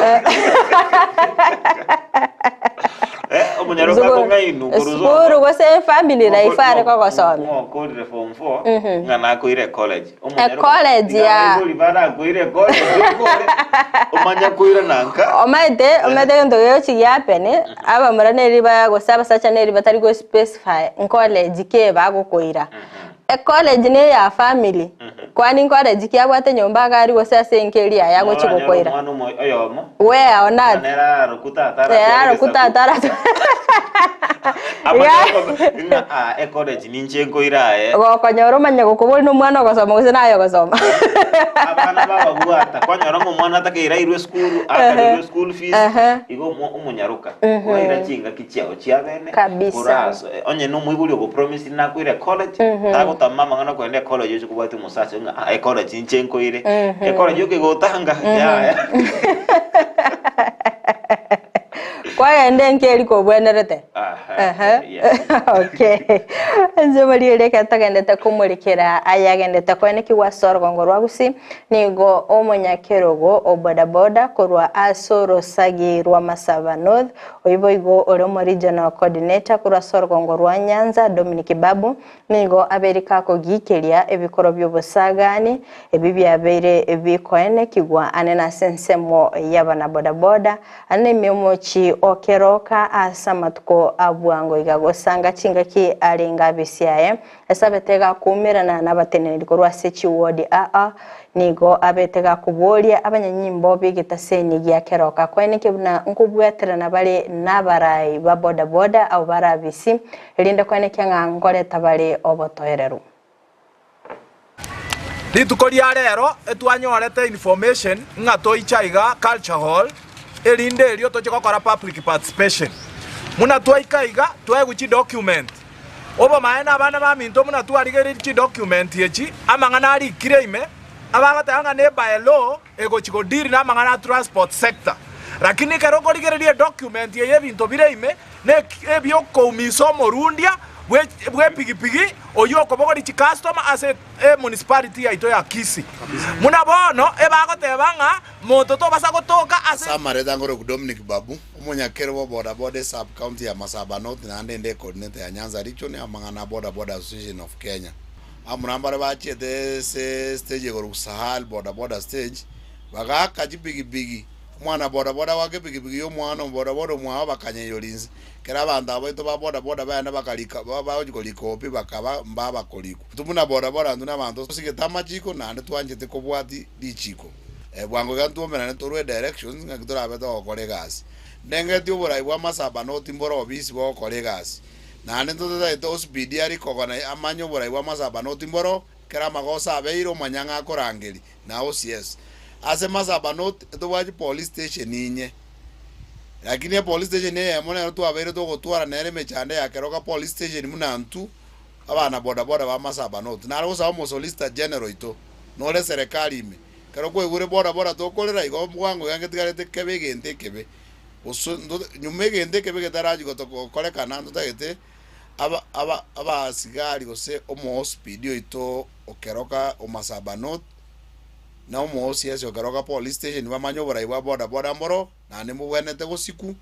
Eh, omonyaroka Sukuru- akong'ainu korwa Sukuru gose efamily life are kogosomia. Ng'okorire form 4 ng'a nakoire college. E college ya. Abaibori barakoire college okore omanya koirana nka. Omanyete omanyete egento gegochi giahappen abamura neri ba gose abasacha neri batari go specify ncollege ki bagokoira. Ecollege ne eya family kwani ncollege ki abwate nyomba iga aria gose ase enka eria yaye agochi Noranyore gokoira. omwana omo oyomo Where on earth? nere ararokwe tata Ere aratware arokwe egesaku. tata aratware Amanye kobe ng'a ah ecollege ninche nkoira aye. Gokonyora omanye gokoboria na omwana ogosoma gose naye ogosoma. Abana bababwata kwanyora ng'a omwana atakeire airwe esukuru akarirwe eschool fees igo omo omonyaroka oraira chingaki chiao chiabene Kabisa. koraso onye na omoibori ogopromise nakoire ecollege tagotama amang'ana okogenda ecollege oche kobwatia omosacha ng'a ah ecollege inche nkoire ecollege okegotanga yaya. Kwagenda enka eria kobwenerete. Aha, Ehe. yes. Okay. Inche morigereria ekero togendete komorikera aya agendete koenekigwa ase orogongo rwa Gusii, nigo omonyakerogo o bodaboda korwa ase orosagi rwa Masaba North, Oyio boigo ore omoregional coordinator korwa ase orogongo rwa Nyanza, Dominic Babu, nigo abeire kakogiikeria ebikoro bi'obosagani ebi biabeire bikoenekigwa ane nase ensemo y'abanabodaboda ane ime omochie o Keroka ase amatuko a bwango iga gosanga chingaki arenge abisi aye Esabete gakoumerana nabateneneri korwa ase chiwodi aa, nigo abete gakoboria abanyanyimbo b'egetaseni gia keroka koeneke buna nkobwaterana bare nabarai ba boda boda abwo bare abisi, erinde koenekia ng'a nkoreta bare obotoereru. Rituko ria rero etwanyorete information ng'a toiche aiga Culture Hall erinde erio toche gokora public participation. Buna twaika iga twaegwa chidocument. Obomaene abana baminto buna twarigereiri chidocument echi, amang'ana arikire ime, abagoteba ng'a ne by law egochi go deal namang'ana a transport sector. Lakini ekero okorigereria edocument eye ebinto bire ime, ne ebiokoumisa omorundia bwe bw'epigipigi oyio okobogoria chicustomer ase emunicipality yaito ya Kisii. Buna bono ebagoteba ng'a monto tobasa gotoka ase. Ase amareta ngoroku Dominic Babu, omonyakeri bwa boda boda esub county ya Masaba North naende inde ecoordinator ya Nyanza Region amang'ana a Boda Boda Association of Kenya. Abamura mbare bachiete ase stage egoroku Sahal Boda Boda Stage bagaaka chipigipigi, omwana boda boda goaka epigipigi ya omwana oboda boda omwabo bakanyeyora inse. Ekero abanto aba baito ba boda boda bagenda bakarika bagochia korika opi bakaba mbabakorikwa. Intwe buna boda boda intwe nabanto tosigete amachiko naende twanchete kobwati richiko. Bwango iga ntwomerane torwe directions ng'aki torabe togokora egasi. Ndengeti oborai bwa masabanoti mbore obisi bogokora egasi. Naende ntototagete ospeed aria kogona amanye oborai bwa masabanoti mboro ekero amagoso abeire omonyang'a akorangeri na OCS. Ase masabanoti etobwati police station inye. Lakini epolice station eyemo nero twabeire togotwara nere emechando ya Keroka police station buna ntwo abana boda boda ba masabanoti. Nare gosaba omosolicitor general oito nore eserekari ime Ekero kwaigure bora bora tokorera igo bwango iga ngetigarete kebe egento ekebe, gose nyuma egento ekebe getarachi gotokorekana ntotagete aba aba abasigari gose omoosipidi oito o Keroka o Masaba North na omo OCS o Keroka Police Station bamanye oborai bwa boda boda mboro naende mbobwenerete gosiku,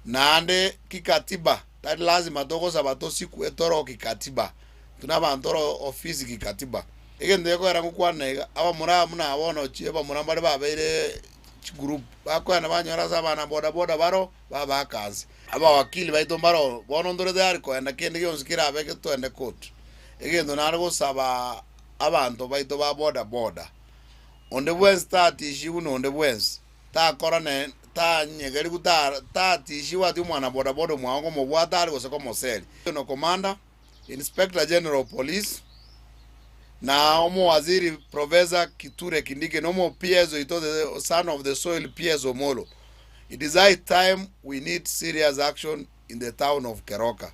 naende kikatiba tari lazima togosaba tosikwe toro kikatiba, intwe na abanto oro ofisi kikatiba. Egento gekogera ngokwana iga, abamura aba buna bono chi abamura mbare babeire chigroup, bakoenda banyora ase abana boda boda baro, babaaka nse. Abawakili baito mbaro bono ntore tayari koenda kende gionsi kerabe toende court. Egento nare gosaba abanto baito ba boda boda, onde bwensi tatishiwu na onde bwensi, takora ne tanyegeriwu ta tatishiwu ati omwana boda boda omwabo ngomobwata are gose komoseria. Regional Commander. Inspector General of Police, na omowaziri Professor Kithure Kindiki, na omo PS oito the son of the soil PS Omollo. It is high time we need serious action in the town of Keroka.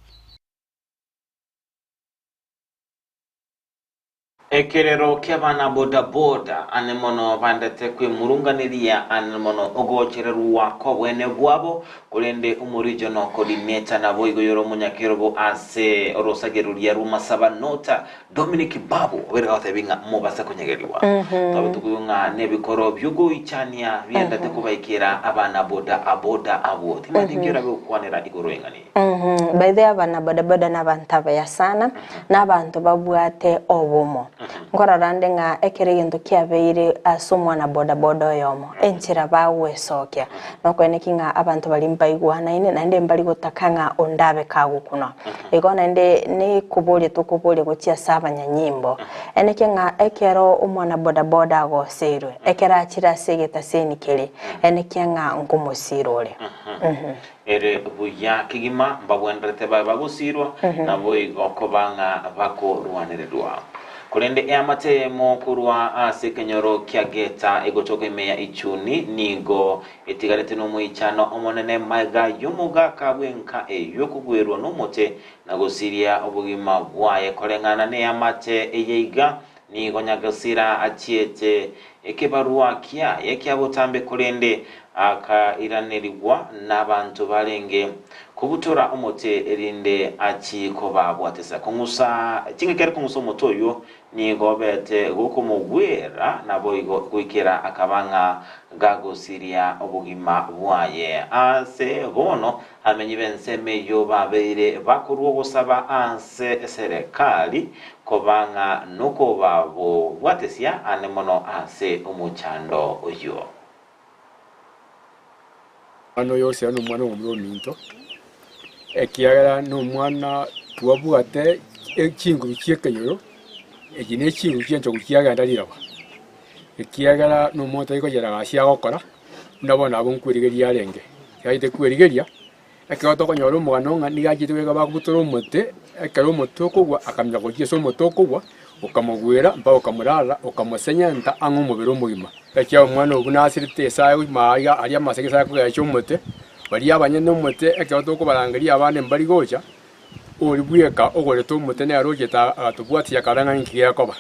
Ekerero ki'abana bodaboda ane mono bandete kwemurunganeria ane mono ogochererwa kw'obwene bwabo, korende omorijono coordinator naboigo yore omonyakerobo ase orosage roria rw'amasaba nota Dominic Babu obeire gagotebia ng'a mobase konyegerigwa. Twabe tokoigwa ng'a nebikoro bi'ogoichania biendete kobaikera abana boda aboda abwo. Timanyeti nki orabe gokwanera igoro eng'ana eye. By the way abana bodaboda nabanto abaya sana. Nabanto babwate obomo. Nkorora nde ng'a ekero egento kiabeire ase omwana bodaboda oyomo, enchera bagwesokia, nokoeneki ng'a abanto baria mbaigwanaine naende mbari gotaka ng'a onde abe kagokunwa. Igo naende nekoboria tokoboria gochia ase abanyanyimbo, eneke ng'a ekero omwana bodaboda agoseirwe, ekero achire ase egetaseni keria, enekia ng'a nkomosira ore. Ere buya kegima mbagwenerete babe bagosiirwa, naboigo koba ng'a bakorwanererwa. Korende eamate eyemo korwa ase ekenyoro kia Geta egotoka ime ya Ichuni nigo etigarete nomoichano omonene magega y'omogaka bw'enka eyio kogwerwa nomote na gosiria obogima bwaye. Koreng'ana neamate eye iga, Nigo Nyagasira achiete ekebarua kiaye kia botambe korende akairanerigwa nabanto barenge kobutora omote erinde achie kobabwatisa. Kong'usa chingaki are kong'usa omote oyio nigo obete gokomogwera naboigo goikera akaba ng'a gagosiria obogima bwaye. Ase bono Abamenyi b'ensemo eyio babeire bakorua ogosaba ase eserekari koba ng'a nokobabobwatesia ane mono ase omochando oyio. Omwana oyo Hosea nomwana omomura ominto, ekiagera nomwana twabwate chinguru chi'ekenyoro, echi ne chinguru chi'enchogu chiagenda riroba, ekiagera nomonto otari koyera gasi agokora. Buna bono abwo nkwerigeria arenge, tigaachete kwerigeria, ekero tokonyora omogano ng'a nigo achete goika bagobutora omote, ekero omote okogwa akamanya gochia ase omote okogwa, okamogwera mpaka okamorara, okamosenyenta ang'e omobere omogima. Ekiagera omwana oyio buna asirete ase aye gochia aiga aria amasege ase aye kogecha omote, baria abanyene omote ekero tokobarangeria abande mbari gocha. Oria bweka ogorete omote nere ochete agatobwatia akarora ng'a ninki gekoba.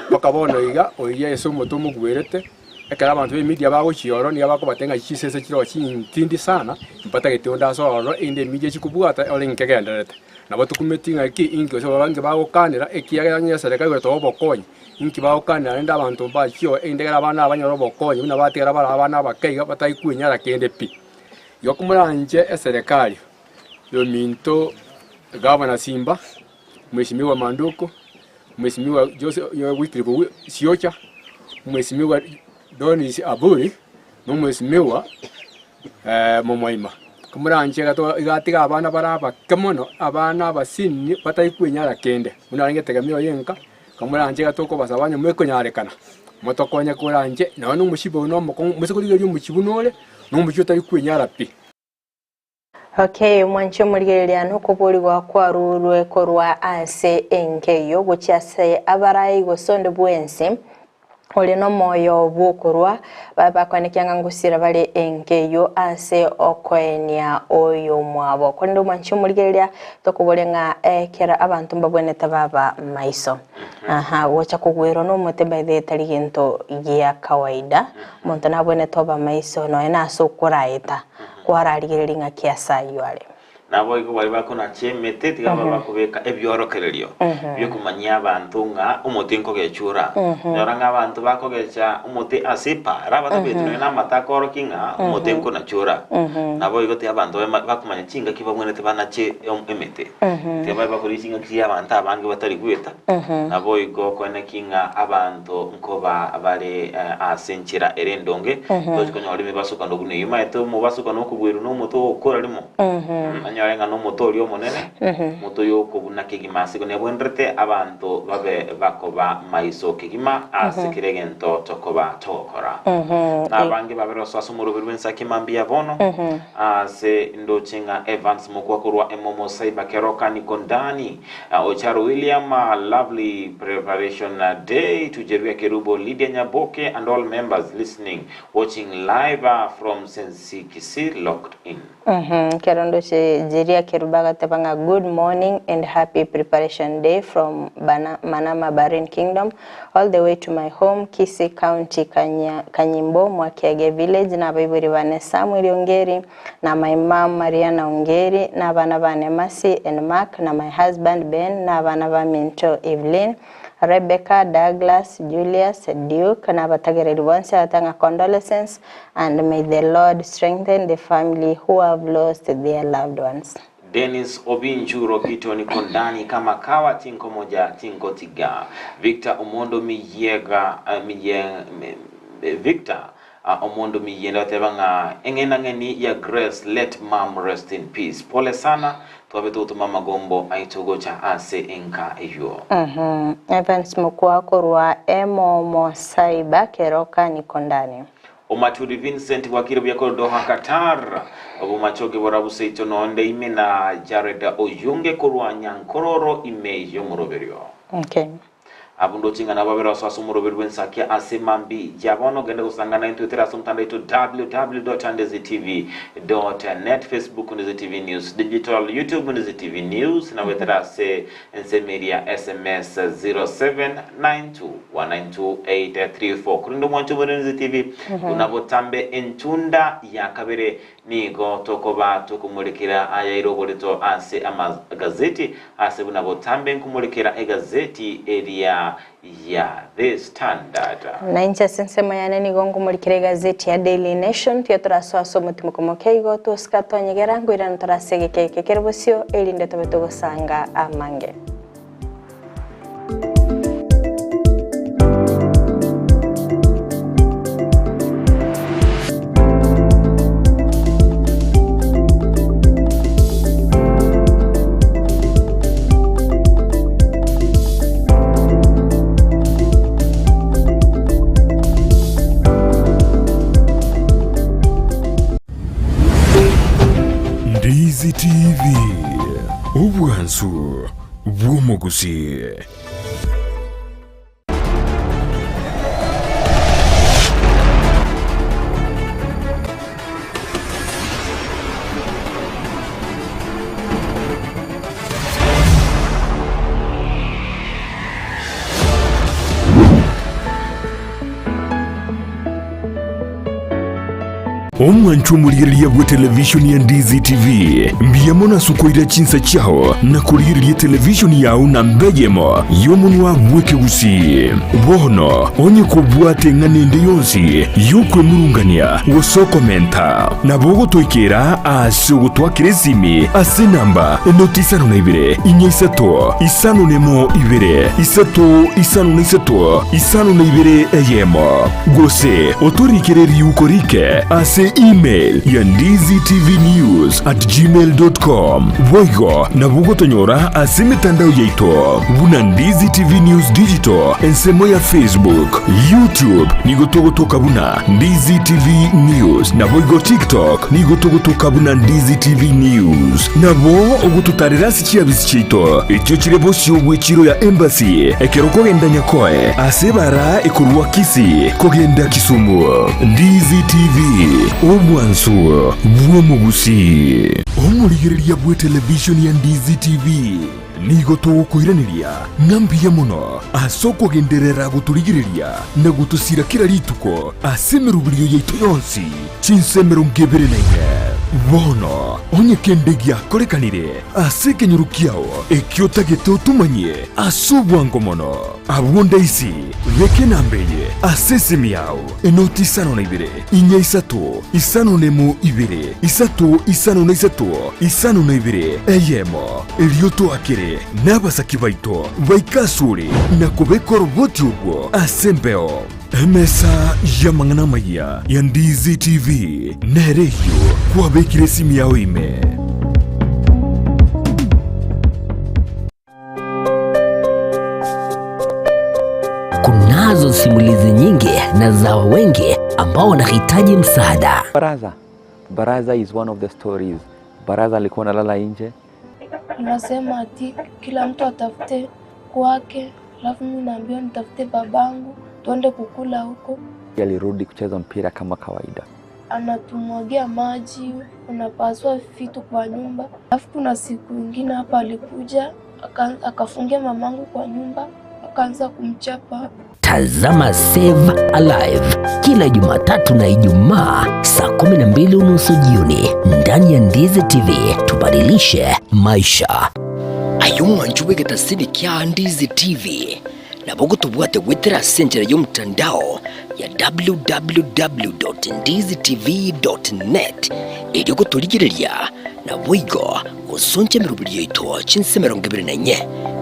Mpaka bono iga, oria ase omote omogwerete, ekero abanto b'emidia bagochia ororo nigo bakobatebia ng'a chisese chiroo chintindi sana, mbatagete onde ase ororo erinde emidia chikobwata ore nkegendererete. Nabo tokumeti ng'a ki inki gose abange bagokanera ekiagera onye eserekari egoteba obokonyi, inki bagokanera rende abanto mbachie oo erinde ekero abana aba banyore obokonyi buna batigara bare abana abake iga batari kwenyara kende pi. Igo komoranche eserekari yominto Gavana Simba, Mheshimiwa Manduku, Mheshimiwa Joseph Wycliffe Siocha, Mheshimiwa Donis Aburi, na Omwesimigwa Momoima. Komoranche iga atiga abana bare abake mono, abana abasinini batari kwenyara kende, buna arenge etegemeo y'enka, komoranche iga tokobasaba onye mokonyarekana, motokonye koranche nonya na omosibwa oyo nomokong'u, mose korigereria omochie buna ore, na omochie otari kwenyara pi. Okay, mwanche omorigereria nokoborigwa kwarurwe korwa ase enka eyio gochia ase abarai gose onde bwensi ore nomoyo bw'okorwa babe bakwanekia ng'a ngosira bare enka eyio ase okoenia oyomwabo. Korende omwanche omorigereria tokoboria ng'a ekero abanto mbabwenerete baba maiso. Aha, gocha kogwerwa nomote by the way tari gento gia kawaida, omonto nabwenerete oba maiso nonya nase okoraeta. Kwararigereria ng'aki ase ayio are. Naboigo baria bakonacha emete tiga babe bakobeka ebiorokererio bi'okomanyia abanto ng'a omote nkogechwa ora. Nyora ng'a abanto bakogecha omote ase epaara batabeti nonya namate akoorokia ng'a omote nkonacha ora. Naboigo tiga abanto babe bakomanya chingaki babwenerete banache emete. Tiga babe bakorigia chingaki chiria abanto abange batari goeta. Naboigo koeneki ng'a abanto nkoba bare ase enchera ere endonge, tochi konyora emebasukano buna eyio. Omanyete omobasukano okobwerwa nomote ogokora rimo, onyore ng'a nomote oria omonene, omote oyo okobuna kegima ase igo nebwenerete abanto babe bakoba maiso kegima ase kera egento tokoba togokora. Na abange babere ase ase omoroberi bw'ensaki mambia bono, ase ndoche ng'a Evans mokwa korwa Emomo Cyber Keroka Nikondani, Ocharo William, lovely preparation day to Jeruya Kerubo, Lydia Nyaboke and all members listening, watching live from Sensi Kisii locked in. Ekero ndoche Jeria Kerubo agateba ng'a good morning and happy preparation day from Bana, Manama Bahrain Kingdom all the way to my home Kisii County Kanya, Kanyimbo Mwakiage village na abaibori bane Samuel Ongeri na my mum Mariana Ongeri, na abana bane Mercy and Mark, na my husband Ben, na abana baminto Evelyn, Rebecca, Douglas, Julius, Duke, na abatagereri bonsi agoteba ng'a condolences and may the Lord strengthen the family who have lost their loved ones. Dennis Obinchu Rokito niko ndani kama kawa tinko moja tinko tiga Victor Omondo Miyiega Miye Victor Omonto miyende oteba ng'a eng'enang'eni ya Grace let mum rest in peace. Pole sana twabe togotoma amagombo aito gocha ase enka eywo. Evans Mokua korwa Emomo Cyber Keroka Nikondani. Omaturi Vincent bwakire buya korwa Doha Qatar. Obomachoge borabu seito nonde ime na Jared Oyunge korwa Nyankororo ime yomoroberio. Okay. Abwo ndoche ng'a nabo babere ase omoroberi bw'ensakia ase mambia ya bono. Genda gosangana naintwe tere ase omotandao oito www.ndezitv.net, Facebook Ndezi TV News Digital, YouTube Ndezi TV News, na goetera ase ensemo eria SMS 0792192834. Korende omwancho bore Ndezi TV buna botambe entunda ya kabere Nigo tokoba tokomorekera ayaire oborito ase amagazeti, ase buna botambe nkomorekera egazeti eria ya The Standard. Na inche ase ensemo yane nigo nkomorekera egazeti ya Daily Nation, tiga torasoe ase omotimoko moke igo, tosika twanyegera, nkoirana tore ase egeka eke kere bosio, erinde tobe togosanga amange. Ndizi TV, obwansu bw'omogusi. Omwanchwa omorigereria bw'etelevishoni ya Ndizi TV, mbuya mono ase okoira chinsa chiao na korigereria etelevishoni yao namba eyemo y'omonwa bw'ekegusii. Bono onye kobwate eng'ana ende yonsi y'okwemurungania gose okomenta, nabo ogotoikera ase ogotwakera esimi ase enamba enoti isano na ibere, inya isato, isano nemo ibere, isato isano na isato, isano na ibere eyemo. Gose otorikere riuko rike ase email ya ndizitvnews@gmail.com. Boigo nabo ogotonyora ase emetandao yaito buna Ndizi TV News Digital ensemo ya Facebook, YouTube nigo togotoka buna Ndizi TV News naboigo TikTok nigo togotoka buna Ndizi TV News. Nabo ogototarera ase chiabisi chiaito echio chire bosio bw'echiro ya Embassy ekero okogenda Nyakoe ase ebara ekorwa Kisii kogenda Kisumu. Ndizi TV, obwansu bw'omogusii. Omorigereria bw'etelevishoni ya Ndizi TV nigo togokoiraneria ng'a mbuya mono ase okogenderera gotorigereria na gotosira kera rituko ase emeroberio yaito yonsi chinsa 24. Bono onye kende giakorekanire ase ekenyoro kiao ekio otagete otomanyie ase obwango mono, abwo ndaisi beka enamba eye ase esimi yao, enoti isano na ibere, inya isato, isano nemo ibere, isato isano na isato, isano na ibere, eyemo, erio toakere nabasaki baito baike asore na kobeka oroboti orwo ase embeo. Emesa y'amang'ana amayia ya Ndizi TV nere eyio kwabekire esimi yao ime. Kunazo simulizi nyingi na za wengi ambao wanahitaji msaada. Baraza. Baraza is one of the stories. Baraza alikuwa analala nje. Anasema ati kila mtu atafute kwake, alafu mimi naambiwa nitafute babangu tuende kukula huko. Alirudi kucheza mpira kama kawaida. Anatumwagia maji, unapasua vitu kwa nyumba. Alafu kuna siku ingine hapa alikuja akafungia mamangu kwa nyumba akaanza kumchapa. Tazama Save Alive kila Jumatatu na Ijumaa saa 12:30 jioni ndani ya Ndizi TV. Tubadilishe maisha. Aye omwancho bw'egetasini kia Ndizi TV nabo gotobwate goetera ase enchera y'omotandao ya www.ndizitv.net erio gotorigereria naboigo gosoncha emeroberio yaito chinse 24.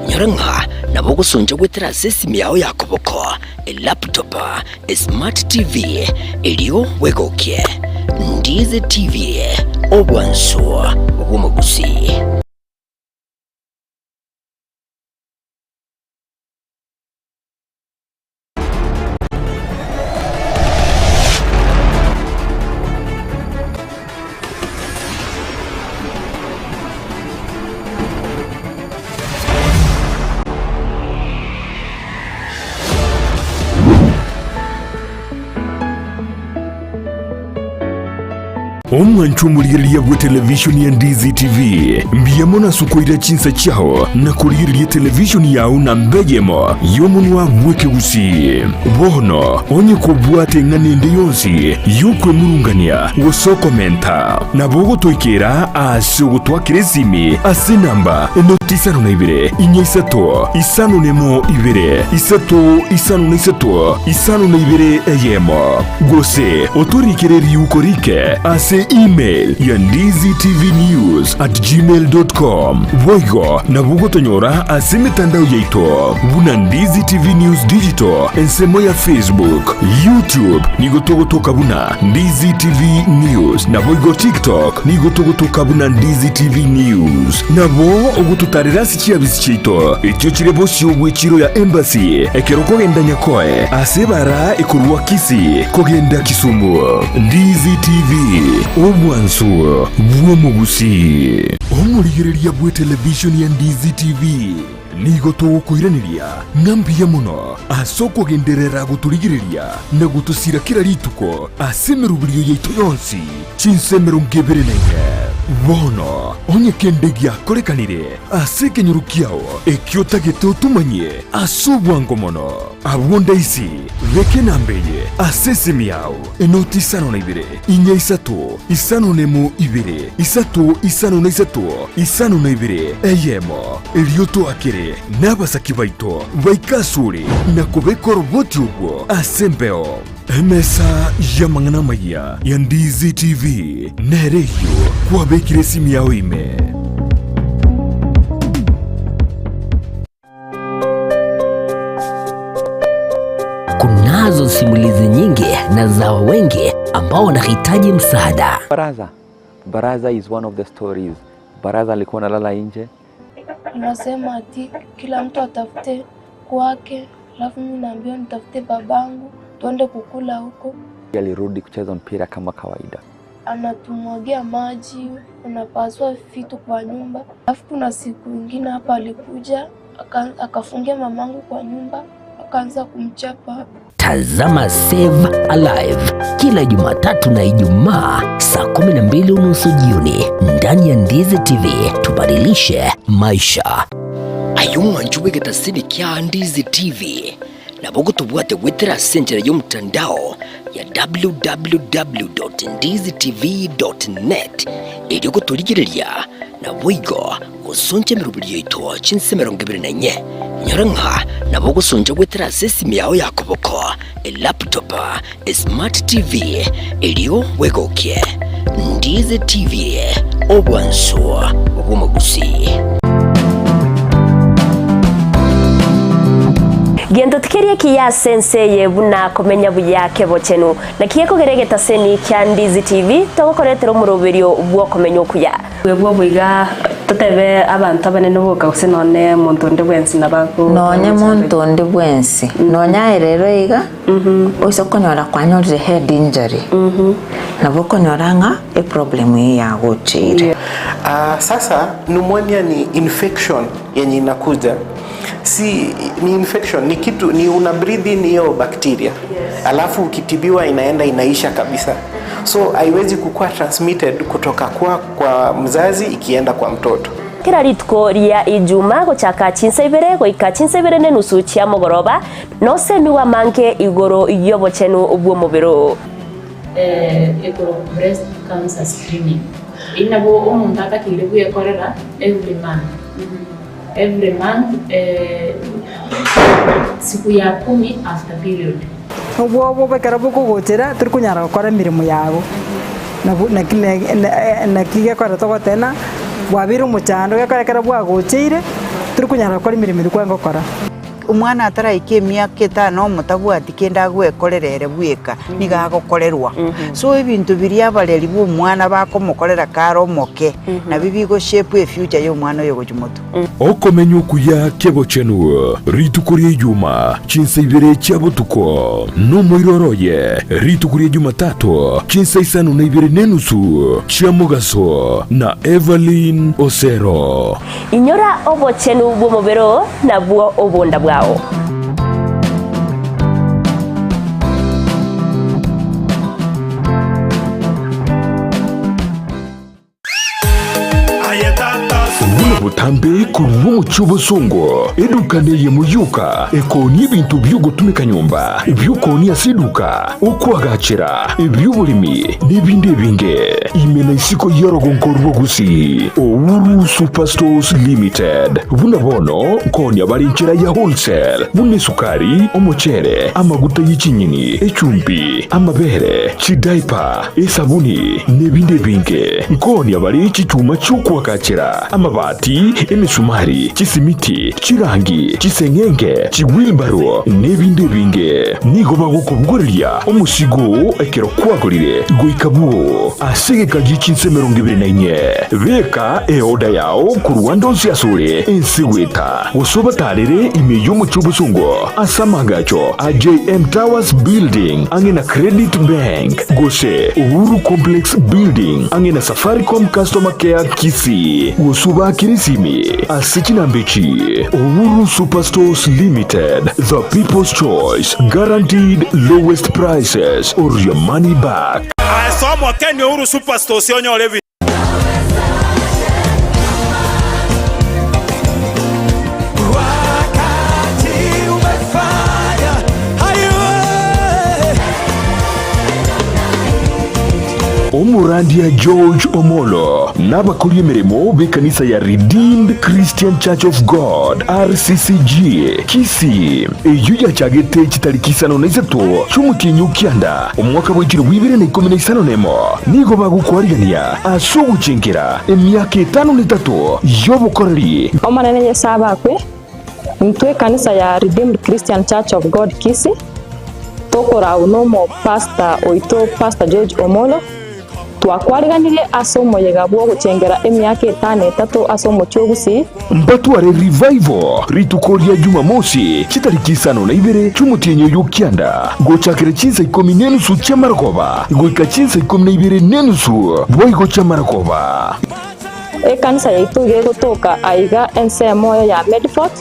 Inyora ng'a nabo ogosoncha goetera ase esimi yao ya koboko, elaptop, esmart TV, erio bwegokie. Ndizi TV, obwansu bw'omogusii. Omwanchwa omorigereria bw'etelevishoni ya Ndizi TV, mbuya mono ase okoira chinsa chiao na korigereria etelevishoni yao namba eyemo y'omonwa bw'ekegusii. Bono onye kobwate eng'ana ende yonsi y'okwemurungania gose okomenta, nabo ogotoikera ase ogotwakera esimi ase enamba enoti isano na ibere, inya isato, isano nemo ibere, isato isano na isato, isano na ibere eyemo. Gose otorikere riuko rike ase email ya ndizitvnews@gmail.com. Boigo nabo ogotonyora ase emetandao yaito buna Ndizi TV News Digital ensemo ya Facebook, YouTube nigo togotoka buna Ndizi TV News naboigo TikTok nigo togotoka buna Ndizi TV News. Nabo ogototarera ase chiabisi chiaito echio chire bosio bw'echiro ya Embassy ekero okogenda Nyakoe ase ebara ekorwa Kisii kogenda Kisumu. Ndizi TV, obwansu bw'omogusii. Omorigereria bw'etelevishoni ya Ndizi TV nigo togokoiraneria ng'a mbuya mono ase okogenderera gotorigereria na gotosira kera rituko ase emeroberio yaito yonsi chinsa 24. Bono onye kende giakorekanire ase ekenyoro kiao ekio otagete otomanyie ase obwango mono, abwo ndaisi beka enamba eye. ase esimi yao enoti isano na ibere inya isato isano na emo ibere isato isano na isato isano na ibere eyemo erio toakere nabasaki baito baike asore na kobeka oroboti obwo ase embeo. Emesa y'amang'ana amayia ya Ndizi TV nere eyio kwabekire esimi yao ime. Kunazo simulizi nyingi na za wengi ambao wanahitaji msaada. Baraza. Baraza is one of the stories. Baraza alikuwa analala nje. Anasema ati kila mtu atafute kwake, alafu mimi naambiwa nitafute babangu tuende kukula huko. Alirudi kucheza mpira kama kawaida. Anatumwagia maji, unapasua vitu kwa nyumba. Alafu kuna siku ingine hapa alikuja akafungia mamangu kwa nyumba, akaanza kumchapa. Tazama Save Alive kila Jumatatu na Ijumaa saa 12:30 jioni ndani ya Ndizi TV. Tubadilishe maisha. Aye omwancho bw'egetasini kia Ndizi TV nabo gotobwate goetera ase enchera y'omotandao ya www.ndizitv.net erio gotorigereria naboigo gosoncha emeroberi yaito chinse 24. Nyora ng'a nabo ogosoncha goetera ase esimi yao ya koboko, elaptop, esmart TV, erio bwegokie. Ndizi TV, obwansu bw'omogusii. Gento tikeri ekiya ase ense eye buna komenya buya kebochenu. Naki gekogera egetaseni kia Ndizi TV togokoretera omoroberio bw'okomenya okuya. Bwebwo boiga totebe abanto abanene boka gose nonye monto onde bwensi nabo ago Nonye monto onde bwensi, nonye aye rero iga, oise okonyora kwanyorire head injury, nabo okonyora ng'a eproblem eye yagocheire. Ah, sasa pneumonia ni infection yenye inakuja si ni infection ni kitu ni una breathe in hiyo bacteria alafu ukitibiwa inaenda inaisha kabisa so haiwezi kukuwa transmitted kutoka kwa, kwa mzazi ikienda kwa mtoto Kera rituko ria Ijuma gochaka chinsa ibere goika chinsa ibere nenusu chia mogoroba, nosemigwe amange igoro y'obochenu bw'omobere oo. Ekorokwa breast cancer screening. Eyio nabo omonto atakeire bwekorera every month, every month siku ya kumi after period. Obwoba ekero bokogochera tori konyara gokora emeremo yago, nabo naki naki gekogera togoteba ng'a bwabeire omochando gekogera ekero bwagocheire tori konyara gokora emeremo eria kwarenge gokora. Omwana ataraika emiaka etano omotabwati kende agwekorera ere bweka, nigo agokorerwa. So ebinto biria abareri ba omwana bakomokorera kare omoke, nabio bigo shape efuture ya omwana oyo gochia motwe. Okomenya okuya kebochenu rituko ria Ijuma chinsa ibere chia botuko, nomoiroro oye rituko ria Jumatatu chinsa isano na ibere nenusu chia mogaso na Evelyn Osero. Inyora obochenu bw'omobere oo, nabwo obonda bwao. Buna botambe korwa omochie obosongo, eduka neyemo yoka ekoonia ebinto bi'ogotumeka nyomba, ebi'okoonia ase eduka, okoagachera, ebi'oboremi, na ebinde ebinge. Ime na isiko y'orogongo rwa Gusii, Uhuru Superstores Limited. Buna bono nkoonia bare enchera ya wholesale, buna esukari, omochere, amaguta ye chinyeni, echumbi, amabere, chidaipa, esabuni, na ebinde ebinge. Nkoonia bare chichuma chi'okoagachera, amabati, emesumari, chisimiti, chirangi, chiseng'enge, chiwilbaro, na ebinde ebinge. Nigo bagokobogoreria omosigo oo ekero kwagorire goika bwoo ase egeka gie chinsa 24. Beka eoda yao korwa ande onsi asore ense goeta, gose obatarere ime y'omochie obosongo ase amaagacho a JM Towers Building ang'e na Credit Bank, gose Uhuru Complex Building ang'e na Safaricom Customer Care Kisii, gose obaakere esimi ase chinamba echi, Uhuru Superstores Limited, the people's choice, guaranteed lowest prices or your money back. Aye somo Kenya Uhuru Superstores onyore ebi. Wakati umefanya haiwe. Omorandia George Omolo na abakori emeremo b'ekanisa ya Redeemed Christian Church of God, RCCG, Kisii, eyio yachagete chitariki isano na isato chi'omotienyi o kianda omwaka bwa chilifu ibere na ikomi na isano nemo, nigo bagokwarigania ase ogochenkera emiaka etano na etato y'obokoreri. Omonene Yeso abakwe, Intwe ekanisa ya Redeemed Christian Church of God Kisii, tokorau n'omopastor oito Pastor George Omolo, twakwariganirie ase omoyega bw'ogochengera emiaka etano etato ase omochie o Gusii. Mbatware Revival rituko ria Jumamosi chitariki isano na ibere chi'omotienyi oyo o kianda, gochakera chinsa ikomi nenusu chi'amarogoba goika chinsa ikomi na ibere nenusu boigo chi'amarogoba. Ekanisa yaito iga egotoka aiga ensemo oyo ya Medford,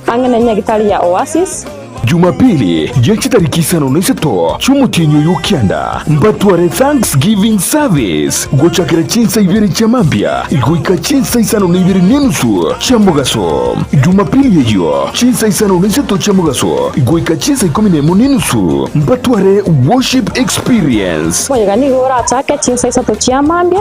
ang'e ne nyagitari ya Oasis. Jumapili ye chitariki isano na isato chi'omotienyi oyo o kianda, mbatware Thanksgiving Service gochakera chinsa ibere chia mambia goika chinsa isano na ibere nenusu chia mogaso. Jumapili eyio chinsa isano na isato chia mogaso goika chinsa ikomi nemo nenusu mbatware Worship Experience. Omoyega nigo orachake chinsa isato chia mambia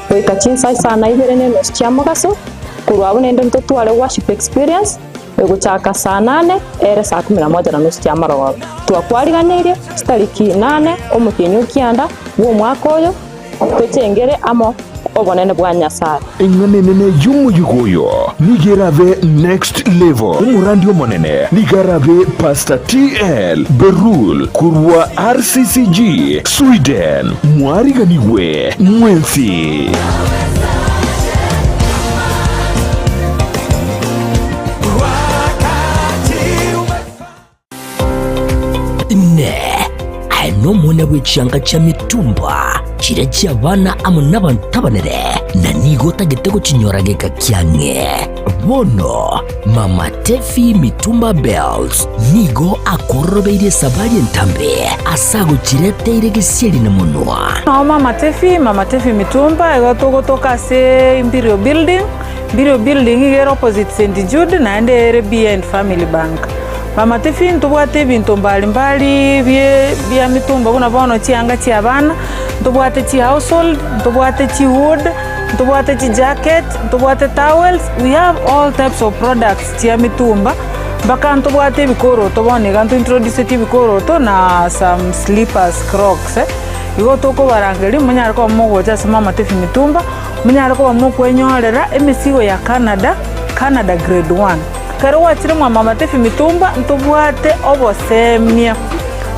Goika chinsa isano na ibere na enusu chia mogaso, korwa abwo naende ntotware worship experience egochaka saa nane ere saa kumi na moja na nusu chia marogoba. Twakwariganeirie chitariki nane omotienyi o kianda bw'omwaka oyo, tochengere amo obonene bwa Nyasae. Eng'ana enene y'omoyega oyo nigo erabe Next Level. Omorandi omonene nigo arabe Pastor TL Berul korwa RCCG Sweden. Mwariganigwe mwensi. Inee! Aye nomwana bwe chianga chia mitumba, chiria chi'abana amo nabanto abanene, na nigo otagete gochinyora geka kiang'e? Bono Mama Tefi Mitumba Bells nigo akororobeirie esabari entambe ase agochireteire gesieri na monwa. Nao Mama Tefi, Mama Tefi Mitumba, igo togotoka ase Imperial Building, Imperial Building iga ere opposite St Jude naende ere behind Family Bank. Mama Tefi ntobwate ebinto mbali mbali bie bia mitumba buna bono chianga chia abana, ntobwate chi household, ntobwate chi wood, ntobwate chi jacket, ntobwate towels, we have all types of products chia mitumba, mpaka ntobwate ebikoroto bono iga ntointroduceti ebikoroto na some slippers, crocs. Igo tokobarangeria monyare koba mogocha ase Mama Tefi Mitumba, monyare koba mokwenyorera emesigo ya Canada, Canada grade one. Ekero gwachire mwa Mama Tefi Mitumba ntobwate obosemia,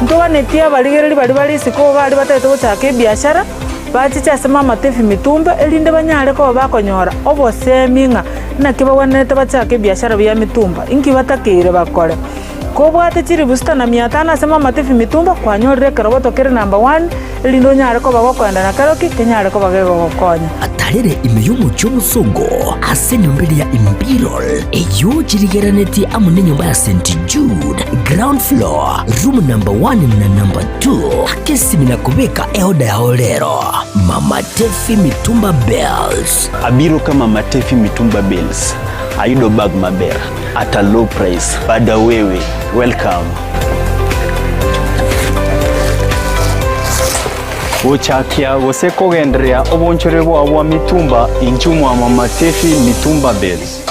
ntoganetie abarigereria baria bare isiko iga baria batagete gochaka ebiashara, bachiche ase Mama Tefi Mitumba erinde banyare koba bakonyora obosemia ng'a naki bagwenerete bachake ebiashara bia mitumba, inki batakeire bakore. Kobwate chilifu sita na mia tano ase Mama Tefi Mitumba kwanyorire ekeroboto kere number one erinde onyare koba gokoenda na keroki kenyare koba gegogokonya. Atarere ime y'omochie omosongo ase enyomba eria ya Imperial, eyio chirigeranetie amo nenyomba ya St. Jude, ground floor, room number one na number two. Aka esimi na kobeka eoda yao rero. Mama Tefi Mitumba Bales. Abiro ka Mama Tefi Mitumba Bales, ayudo bag maber at a low price. Bada wewe, welcome. Gochakia gose kogendereria obonchore bwao bwa mitumba inchuo mwa Mama Tefi Mitumba Bales.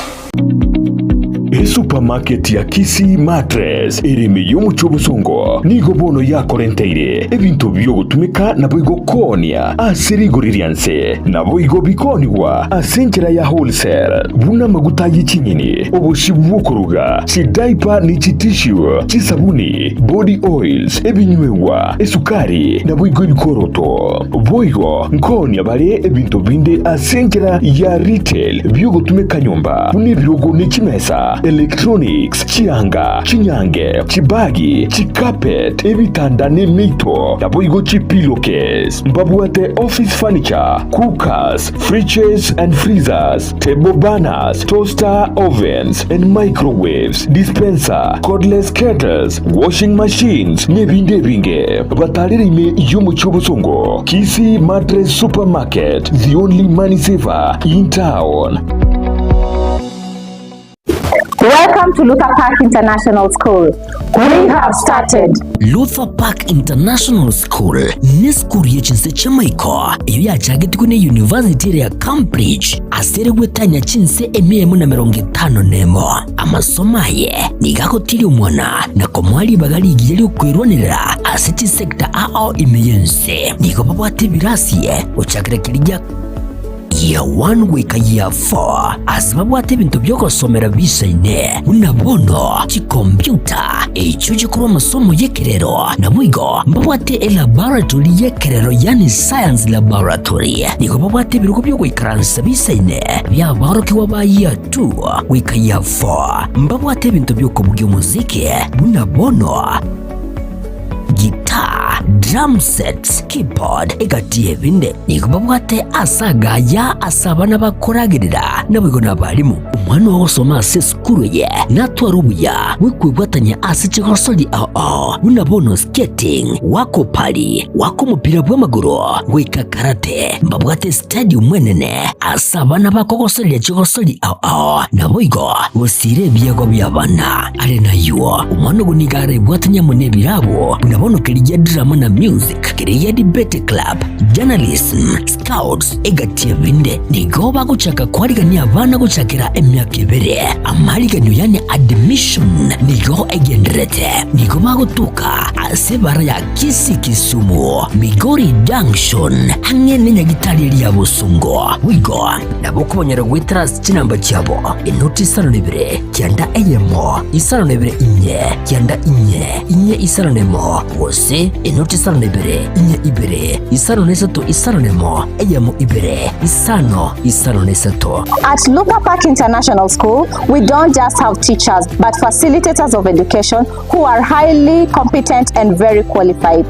Esupermarket ya Kisii Mattress ere ime y'omochie obosongo nigo bono yakorenteire ebinto bi'ogotumeka naboigo koonia ase rigori ria nse, naboigo bikoonigwa ase enchera ya wholesale, buna amaguta ye chinyeni, obosio bw'okoruga, chidaipa ne chitissue, chisabuni, body oils, ebinywegwa, esukari, naboigo ebikoroto. Boigo nkoonia bare ebinto binde ase enchera ya retail bi'ogotumeka nyomba, buna ebirogo ne chimesa, electronics, chianga, chinyange, chibagi, chicarpet, ebitanda ne emeito, naboigo chipillowcase. Mbabwate office furniture, cookers, fridges and freezers, table burners, toaster ovens and microwaves, dispenser, cordless kettles, washing machines, nebinde ebinge. Batarere ime y'omochie obosongo, Kisii Mattress Supermarket, the only money saver in town. Welcome. Welcome to Luther Park International School. We have started. Luther Park International School nesukuru ye chinse chi'amaiko eyio yachagetigwe ne University ere ya Cambridge ase ere gwetania chinse emia emo na emerongo etano nemo. Amasomo aye nigo agotiria omwana na komoa ribaga rigiya ri'okwerwanerera ase chisecta ao ime y'ense. Nigo babwate ebirasi gochakera keria gia Year 1 goika Year 4 ase babwate ebinto bi'ogosomera bisaine, buna bono chikompiuta, echio chikorwa amasomo y'ekerero, naboigo mbabwate elaboratory y'ekerero yaani science laboratory. Nigo babwate ebirogo bi'ogoikaransa bisaine bi'aborokigwa ba Year 2 goika Year 4. Mbabwate ebinto bi'okobugia omosiki buna bono Guitar, drum sets, keyboard, egati y'ebinde. Nigo babwate ase agaya ase abana bakoragerera, naboigo nabarimu. Omwana ogosoma ase esukuru eye natware obuya bw'okwebwatania ase chigosori ao ao buna bono skating, goaka opari, goaka omopira bw'amagoro, goika karate. Mbabwate estadium enene ase abana bakogosoreria chigosori ao ao, naboigo gosiira ebiegwa bi'abana. Are nayio, omwana ogo nigo arebwatanie amo nebirabo, buna bono keria drama na music, keria debate club, journalism, scouts, egati ebinde. Nigo bagochaka kwarigania abana gochakera emiaka ebere. Amariganio yani admission nigo egendererete. Nigo bagotoka ase ebara ya Kisii Kisumu, Migori Junction, ang'e nenyagitari eria ya Bosongo. Boigo nabo okobanyora goetera ase chinamba chiabo, enoti isano na ibere, kianda eyemo, isano na ibere inye, kianda inye, inye isano na emo, gose enoti isano na ibere, inye ibere, isano na isato isano na emo, eyemo ibere, isano, isano na isato. At Luther Park International School, we don't just have teachers, but facilitators of education who are highly competent and very qualified.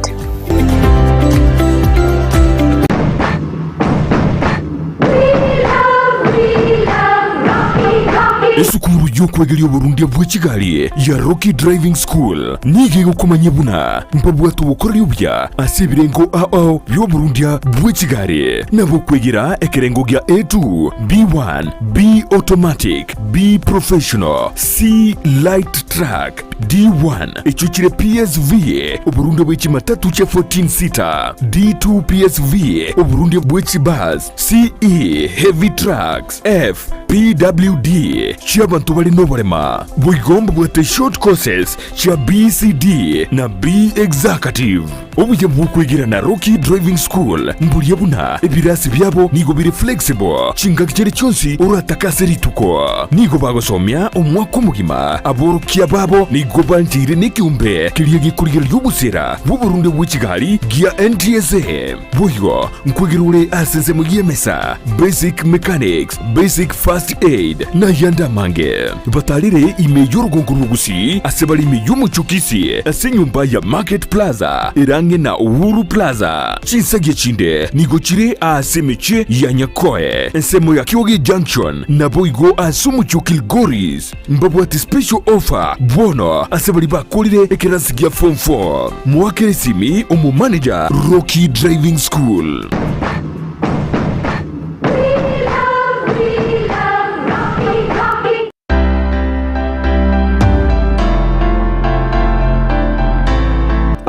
Esukuru y'okwegeria oborundia bwe chigari ya Rocky Driving School nigo egokomanyia buna mbabwate obokoreri obuya ase ebirengo ao ao bi'oborundia bwe chigari, nabo okwegera ekerengo gia A2, B1, B Automatic, B Professional, C Light Truck, D1 echio chire PSV, oborundia bwe chimatatu chia 14 seater, D2 PSV, oborundia bwe chibus, CE Heavy Trucks, F PWD chi'abanto bare noborema. Boigo mbabwate short courses chia BCD na B Executive. Obuya bw'okwegera na Rocky Driving School mboria buna ebirasi biabo nigo bire flexible chingaki chiria chionsi oratake ase rituko. Nigo bagosomia omwaka omogima. Aborokia babo nigo bancheire nekeombe keria gekorigereria obosera bw'oborunde bwe chigari gia NTSA. Boigo nkwegera ore ase ensemo y'emesa, basic mechanics, basic first aid, na ayande amange. Batarire ime y'orugongo rw'Ogusii ase bare ime y'omochie o Kisii ase enyomba ya Market Plaza ere ang'e na Uhuru Plaza. Chinsagia chinde nigo chire aase emechie ya Nyakoe, ensemo ya Kioge Junction, naboigo ase omochie o Kilgoris. Mbabwate special offer bono ase baria bakorire ekerasi gia form 4. Moakere esimi omomanager Rocky Driving School.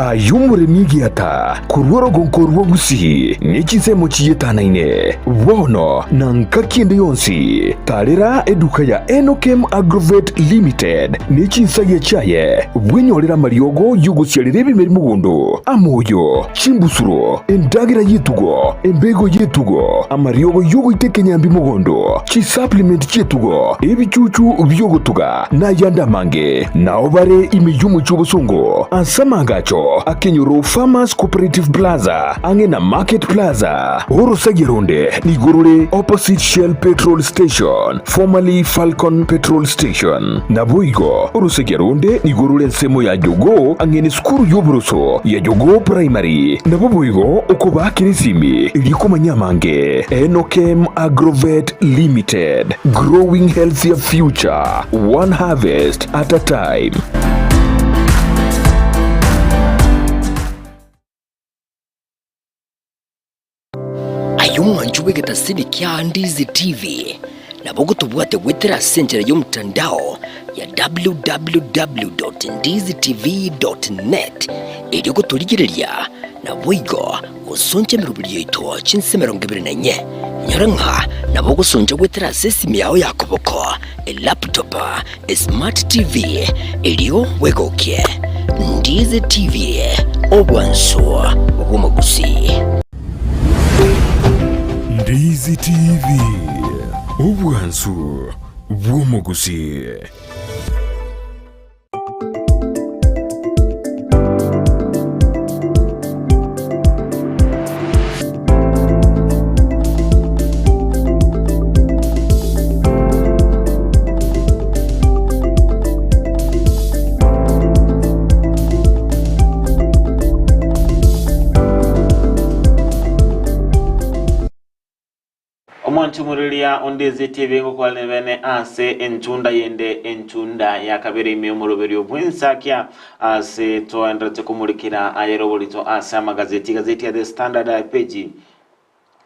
Aye omoremi egiata korwa orogonko rwa Gusii ne chinsemo chietanaine, bono na ngaki ende yonsi, tarera eduka ya Enokem Agrovet Limited ne chinsagia chiaye, bwenyorere amariogo y'ogosiarera ebimeri mogondo, amoyo, chimbusuro, endagera y'etugo, embego y'etugo, amariogo y'ogoita ekenyambi mogondo, chisupplement chi'etugo, ebichuchu bi'ogotuga, na ayande amange. Nao bare ime y'omochie obosongo ase amaagacho akenyoro Farmers Cooperative Plaza ang'e na Market Plaza. Orosagia ronde nigo rore opposite Shell Petrol Station, formerly Falcon Petrol Station. Naboigo orosagia ronde nigo rore ensemo ya Jogoo ang'e nesukuru y'oboroso ya Jogoo Primary. Nabo boigo okobaakera esimi erio komanya amange. Enokem Agrovet Limited, growing healthier future, one harvest at a time. Aye omwanchi bw'egetasini kia Ndizi TV, Nabo ogotobwate goetera ase enchera y'omotandao ya www.ndizitv.net erio gotorigereria naboigo gosoncha emeroberi yaito chinse 24. Nyora ng'a nabo ogosoncha goetera ase esimi yao ya koboko, elaptop, esmart TV erio bwegokie. Ndizi TV, obwansu bw'omogusii. Ndizi TV, obwansu bw'omogusii. Omonchumuriria onde ZTV ngokwana bene ase enchunda yende enchunda ya kabere ime omoroberio bw'ensakia ase toenderete komurikera ayere oborito ase amagazeti gazeti ya The Standard page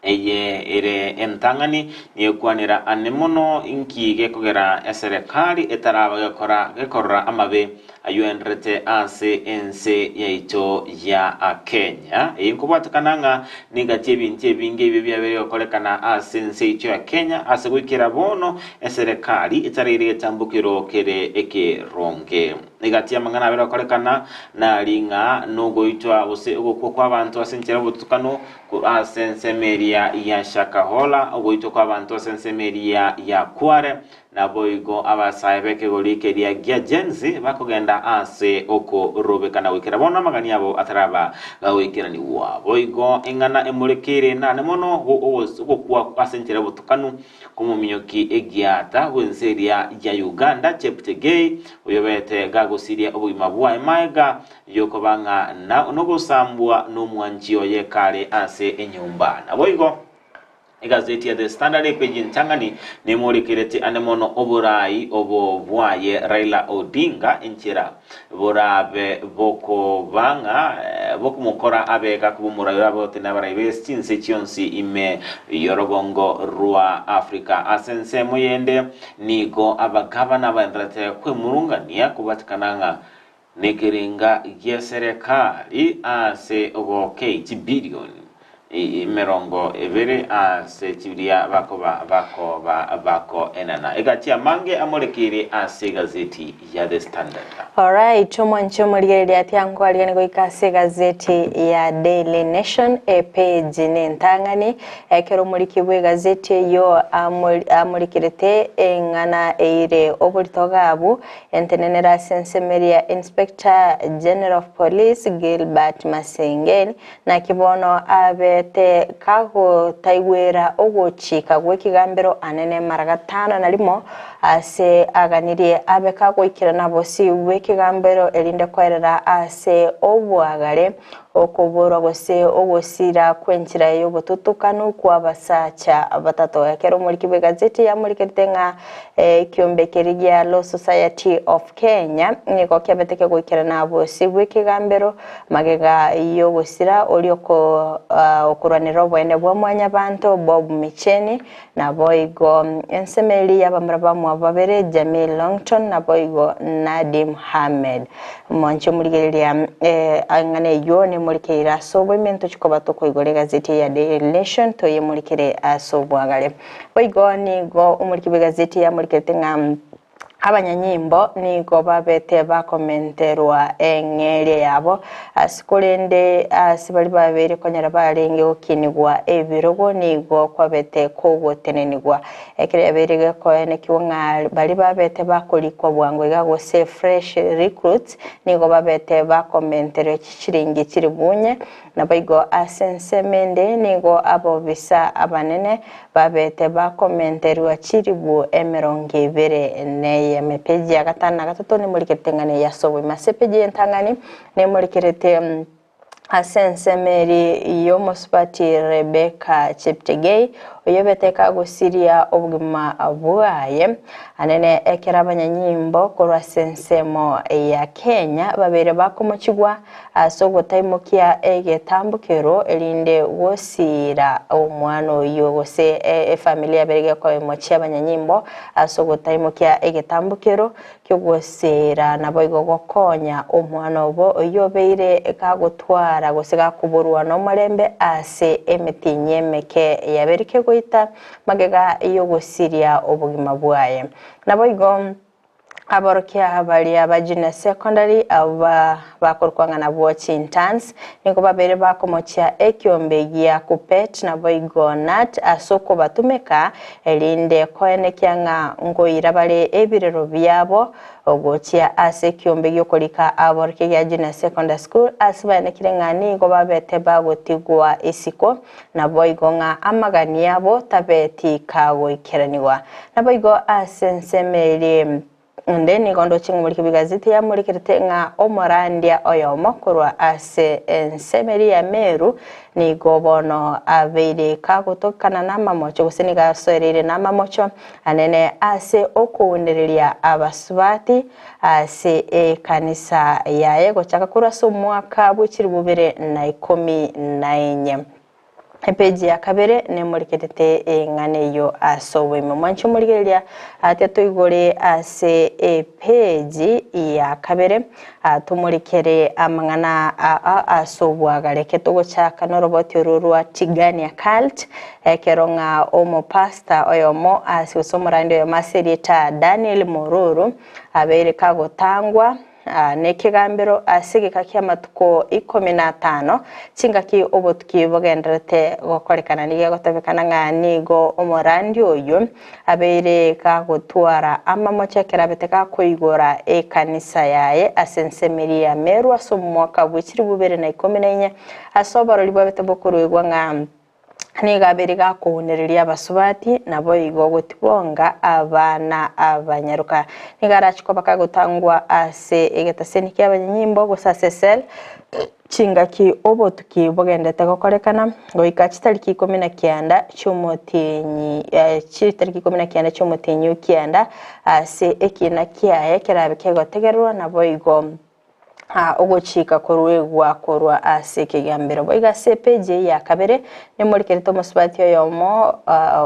Eye ere entang'ani niekwanera ane mono inki gekogera eserekari etaraba gekora gekorora amabe ayuenderete ase ense yaito ya Kenya. Eye nkobwatekana ng'a nengaki ebinto ebinge ebio biabeire gokorekana ase ense yaito ya Kenya ase goikera bono eserekari etaraire egetambokero kere ekeronge. Egati y'amang'ana abere gokorekana nari ng'a nogoitwa gose ogokwa kw'abanto ase enchera y'obotutukano Korwa ase ensemo eria ya Shakahola, ogoitwa kw'abanto ase ensemo eria ya Kware, naboigo abasae b'ekegori keria gia Gen Z bakogenda ase okorobekana goikera bono amagani abo ataraba gagoikeranigwa. Boigo eng'ana emorekeire nane mono ogokwa ase enchera y'obotukanu kw'omominyoki egiata bw'ense eria ya Uganda Cheptegei, oyobete gagosiria obogima bwaye maega Y'okoba ng'a nogosambwa nomwanchi oye kare ase enyomba. Naboigo egazeti ya The Standard epeji entang'ani nemorekerete ane mono oborai obo bwaye Raila Odinga enchera borabe bokoba ng'a bokomokora abe gakoba omorai orabe gotena abarai be chinse chionsi ime yorogongo rwa Africa. Ase ensemo yende nigo abagavana baenderete kwemurungania kobatikana ng'a Nekerenga gi'eserekari ase ogokei chibilioni 20 ase chiria bakoba bakoba bakoenana. Egati amange amorekeire ase egazeti ya The Standard. Alright, omwanche omorigereria atiango arigani goika ase egazeti ya Daily Nation epage nentang'ani ekero omoriki bw'egazeti eyio amorikerete eng'ana eire oborito gabu Entenenera ase ensemo eria Inspector General of Police Gilbert Masengeli naki bono abete kagotaigwera ogochika gw'ekegambero anene mara gatano na rimo ase aganirie abe kagoikerana bosio bw'ekegambero erinde koerera ase oboagare okoborwa gose ogosira kw'enchera y'obotutukanu kw'abasacha batato. Ekero omoriki bw'egazeti yamorikerete ng'a Ekiombe keria gia Law Society of Kenya nigo kiabete kegoikerana bosio bw'ekegambero magega y'ogosira oria okorwanera oboene bwa mwanyabanto Bob Micheni naboigo ensemo eria y'abamura bamwabo babere Jamil Longton naboigo Nadim Ahmed. Mwanche omorigereria eng'ana eyio nemorikeire ase oboime ntochikoba tokoigora egazeti eye ya Daily Nation toyemorikere ase obwagare. Boigo nigo omoriki bw'egazeti yamorikerete ng'a abanyanyimbo nigo babete bakomenterwa eng'eria yabo ase korende ase baria babeire konyora barenge gokinigwa ebirogo nigo kwabete kogotenenigwa. Ekero yabeire gekoenekigwa ng'a baria babete bakorikwa bwango iga gose fresh recruits nigo babete bakomenterwa chichiringi chiribunye Naboigo ase ensemo ende nigo abobisa abanene babete bakomenterwa chilifu 29. Epeji ya gatano na gatato nemorikerete eng'ana eye ase obogima. Ase epeji y'entang'ani nemorikerete ase ensemo eria y'omosubati Rebecca Cheptegei, oyobete kagosiria obogima bwaye. Anene ekero abanyanyimbo korwa ase ensemo ya Kenya babeire bakomochigwa ase ogotaimokia egetambokero erinde gosiira omwana oyio gose efamiri yabere gekoimochia abanyanyimbo ase ogotaimokia egetambokero ki'ogosiira naboigo gokonya omwana obo oyio obeire gagotwara gose gakoborwa nomorembe ase emetienyi emeke yabere kegoita magega y'ogosiria obogima bwaye. Naboigo aborokia baria ba junior secondary abwo bakorokwa ng'a nabwo chinterns nigo babeire bakomochia ekiombe gia Kuppet naboigo Knut ase okobatumeka erinde koenekia ng'a nkoira bare ebirero biabo gochia ase ekiombe gi'okorika aborokia gia Junior Secondary School ase baenekire ng'a nigo babete bagotigwa isiko Naboigo ng'a amagani abo tabeti kagoikeranigwa. Naboigo ase ensemo eria ende nigo ndoche ng'a omoriki bw'egazeti yamorikerete ng'a omorandia oyomo korwa ase ensemo eria ya Meru nigo bono abeire kagotokana namamocho gose nigo asoereire namamocho anene ase okounereria abasubati ase ekanisa yaye gochaka korwa ase omwaka bwe chilifu bibere na ikomi na enye. Epeji ya kabere nemorikerete eng'ana eyio ase oboime. Mwanche omorigereria atia toigore ase epeji ya kabere tomorikere amang'ana aa ase obwagareke. Togochaka noroboti orwo rwa Tigania Cult ekero ng'a omopastor oyomo ase gose omorandi oyomo ase erieta Daniel Moruru Abeire kagotangwa nekegambero ase egeka ki'amatuko ikomi na atano, chingaki obotuki bogendererete gokorekana. Nigo egotebekana ng'a nigo omorandia oyio abeire gagotwara amamocho ekero abete gakoigora ekanisa yaye ase ensemo eria ya Meru ase omwaka bwe chilifu ibere na ikomi na inye, ase oborori bwabete bokoruegwa ng'a Nigo abeire gakounereria abasubati, naboigo gotibonga abana abanyaroka. Nigo arache koba kagotangwa ase egetaseni ki'abanyanyimbo gose ase esel, chingaki obotuki bogendete gokorekana, goika chitariki ikomi na kianda chi'omotienyi chitariki ikomi na kianda chi'omotienyi o kianda, ase ekina kiaye kerabe kegotegererwa, naboigo ogochika koruegwa korwa ase ekegambero. Boigo ase epeji eye ya kabere nemorikerete omosubati oyomo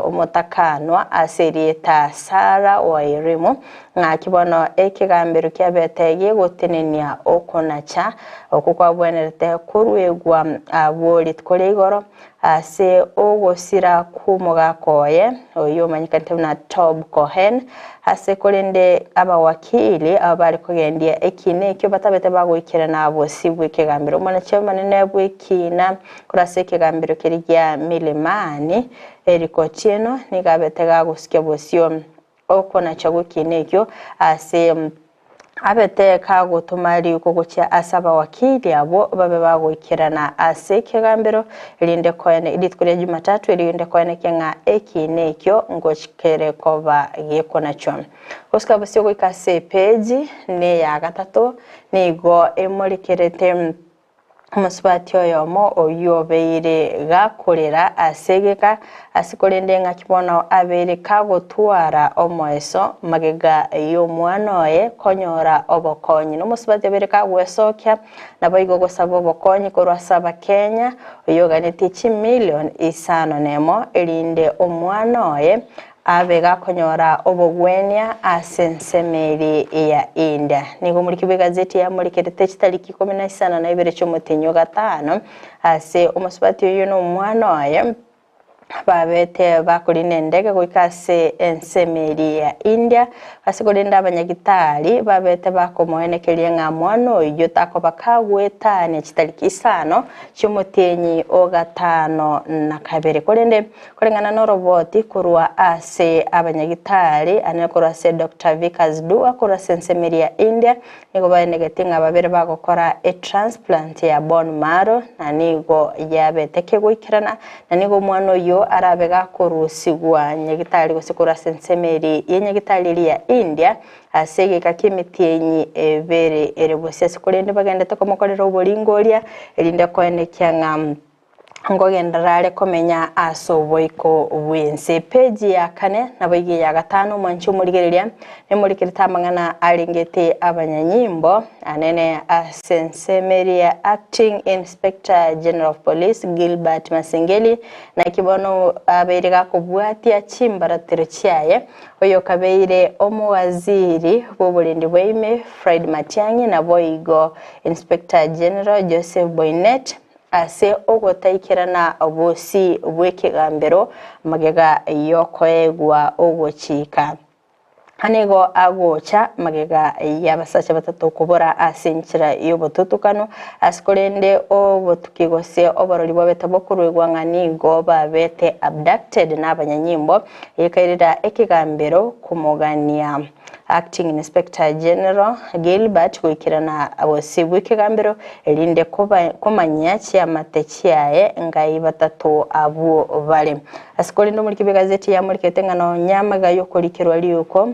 omotakanwa ase erieta Sara Wairimu, ng'aki bono ekegambero kiabete gegotenenia okonacha okwo kwabwenerete koruegwa abwo rituko ria igoro Ase ogosira kw'omogaka oye, oyio omanyekanete buna Tob Cohen, ase korende abawakili aba bare kogendia ekiina ekio batabete bagoikerana bosio bw'ekegambero. Omonachi omonene bw'ekiina korwa ase ekegambero keria gia Milimani, Eric Otieno, nigo abete gagosukia bosio okonacha gw'ekiina ekio ase abete kagotoma riko gochia ase abawakili abwo babe bagoikerana ase ekegambero, erinde koene rituko ria Jumatatu, erinde koenekia ng'a ekiina ekio ngochikere koba gekonachwa. Gosika bosio goika ase epeji neya gatato nigo emorekerete Omosubati oyomo oyio obeire gakorera ase egeka ase korende ng'aki bono abeire kagotwara omoeso magega y'omwana oye konyora obokonyi. Nomosubati obeire kagwesokia naboigo gosaba obokonyi korwa ase abakenya oyio oganetie chimilion isano nemo erinde omwana oye Abe gakonyora obogwenia ase ensemo eria ya India. Nigo omoriki bw'egazeti yamorikerete chitariki ikomi na isano na ibere chi'omotienyi o gatano, ase omosubati oyio na omwana oye babete bakorina endege goika ase ensemo eria ya India, ase korende abanyagitari babete bakomoenekeria ng'a mwana oyio takoba kagoetania chitariki isano chi'omotienyi o gatano na kabere. Korende Koreng'ana noroboti korwa ase abanyagitari, ane korwa ase Doctor Vikas Dua korwa ase ensemo eria ya India, nigo baenegetie ng'a babere bagokora etransplant ya bone marrow na nigo yabete kegoikerana, na nigo omwana oyio arabe gakorusigwa nyagitari gose korwa ase ensemo eria ye nyagitari eria ya India ase egeka ki'emetienyi ebere ere bosio ase korende bagendete komokorera oboringoria erinde koenekia ng'a. Nkogenderera are komenya ase oboiko bw'ense. Peji ya kane naboigo eya gatano omwanchi omorigereria nemorikerete amang'ana arengete abanyanyimbo anene ase ensemo eria Acting Inspector General of Police Gilbert Masengeli naki bono abeire gakobwatia chimbaratero chiaye oyokabeire omowaziri bw'oborendi bwaime Fred Matiang'i naboigo Inspector General Joseph Boinnet Ase ogotaikerana bosio bw'ekegambero magega y'okoegwa ogochika. Nigo agocha magega y'abasacha batato kobora ase enchera y'obotutukanu, ase korende obotuki gose oborori bwabete bokoruegwa ng'a nigo babete abducted n'abanyanyimbo, ekairera ekegambero komogania. Acting Inspector General Gilbert goikerana bosio bw'ekegambero erinde komanyia chiamate chiaye ngai batato abwo bare. Ase korende omoriki bw'egazeti yamorikete ng'a nonya amaiga y'okorikerwa riuko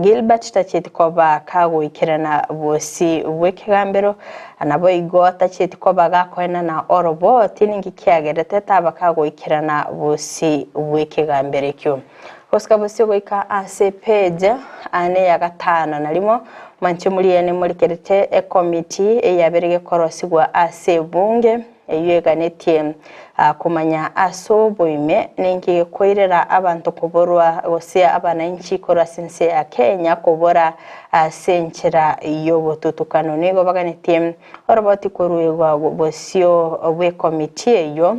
Gilbert tachieti koba kagoikerana bosio bw'ekegambero naboigo tachieti koba gakoenana oroboti ninki kiagerete taba kagoikerana bosio bw'ekegambero ekio. Gosika bosio goika ase epeji ane ya gatano na rimo, mwanche moriene morikerete ekomiti eyabere gekorosigwa ase ebunge, eyio eganetie komanya ase oboime ninki gekoirera abanto koborwa gose abanainchi korwa ase ense ya Kenya kobora ase enchera y'obotutukano. Nigo baganetie oroboti koruegwa bosio bw'ekomiti eyio.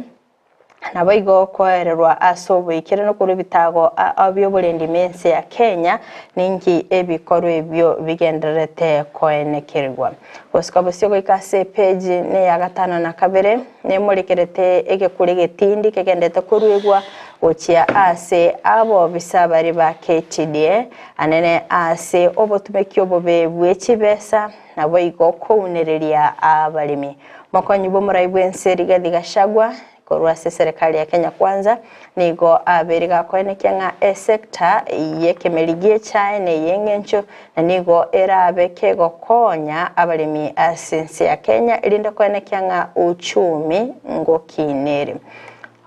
Naboigo koererwa ase oboikeranu korwa ebitago bi'oborendi m'ense ya Kenya, ninki ebikorwa ebio bigendererete koenekerigwa. Gosika bosio goika ase epeji neya gatano na kabere, nemorekerete egekura egetindi kegenderete koruegwa gochia ase abobisa baria ba KTDA, anene ase obotumeki obobe bwe chibesa, naboigo kounereria abaremi. Mokonyi bw'omorai bw'ense Rigathi Gachagua korwa ase eserekari ya Kenya Kwanza nigo abeire gakoenekia ng'a esector y'ekemeri gi'echae ney'eng'encho na nigo erabe kegokonya abaremi ase ense ya Kenya erinde koenekia ng'a uchumi ngokinere.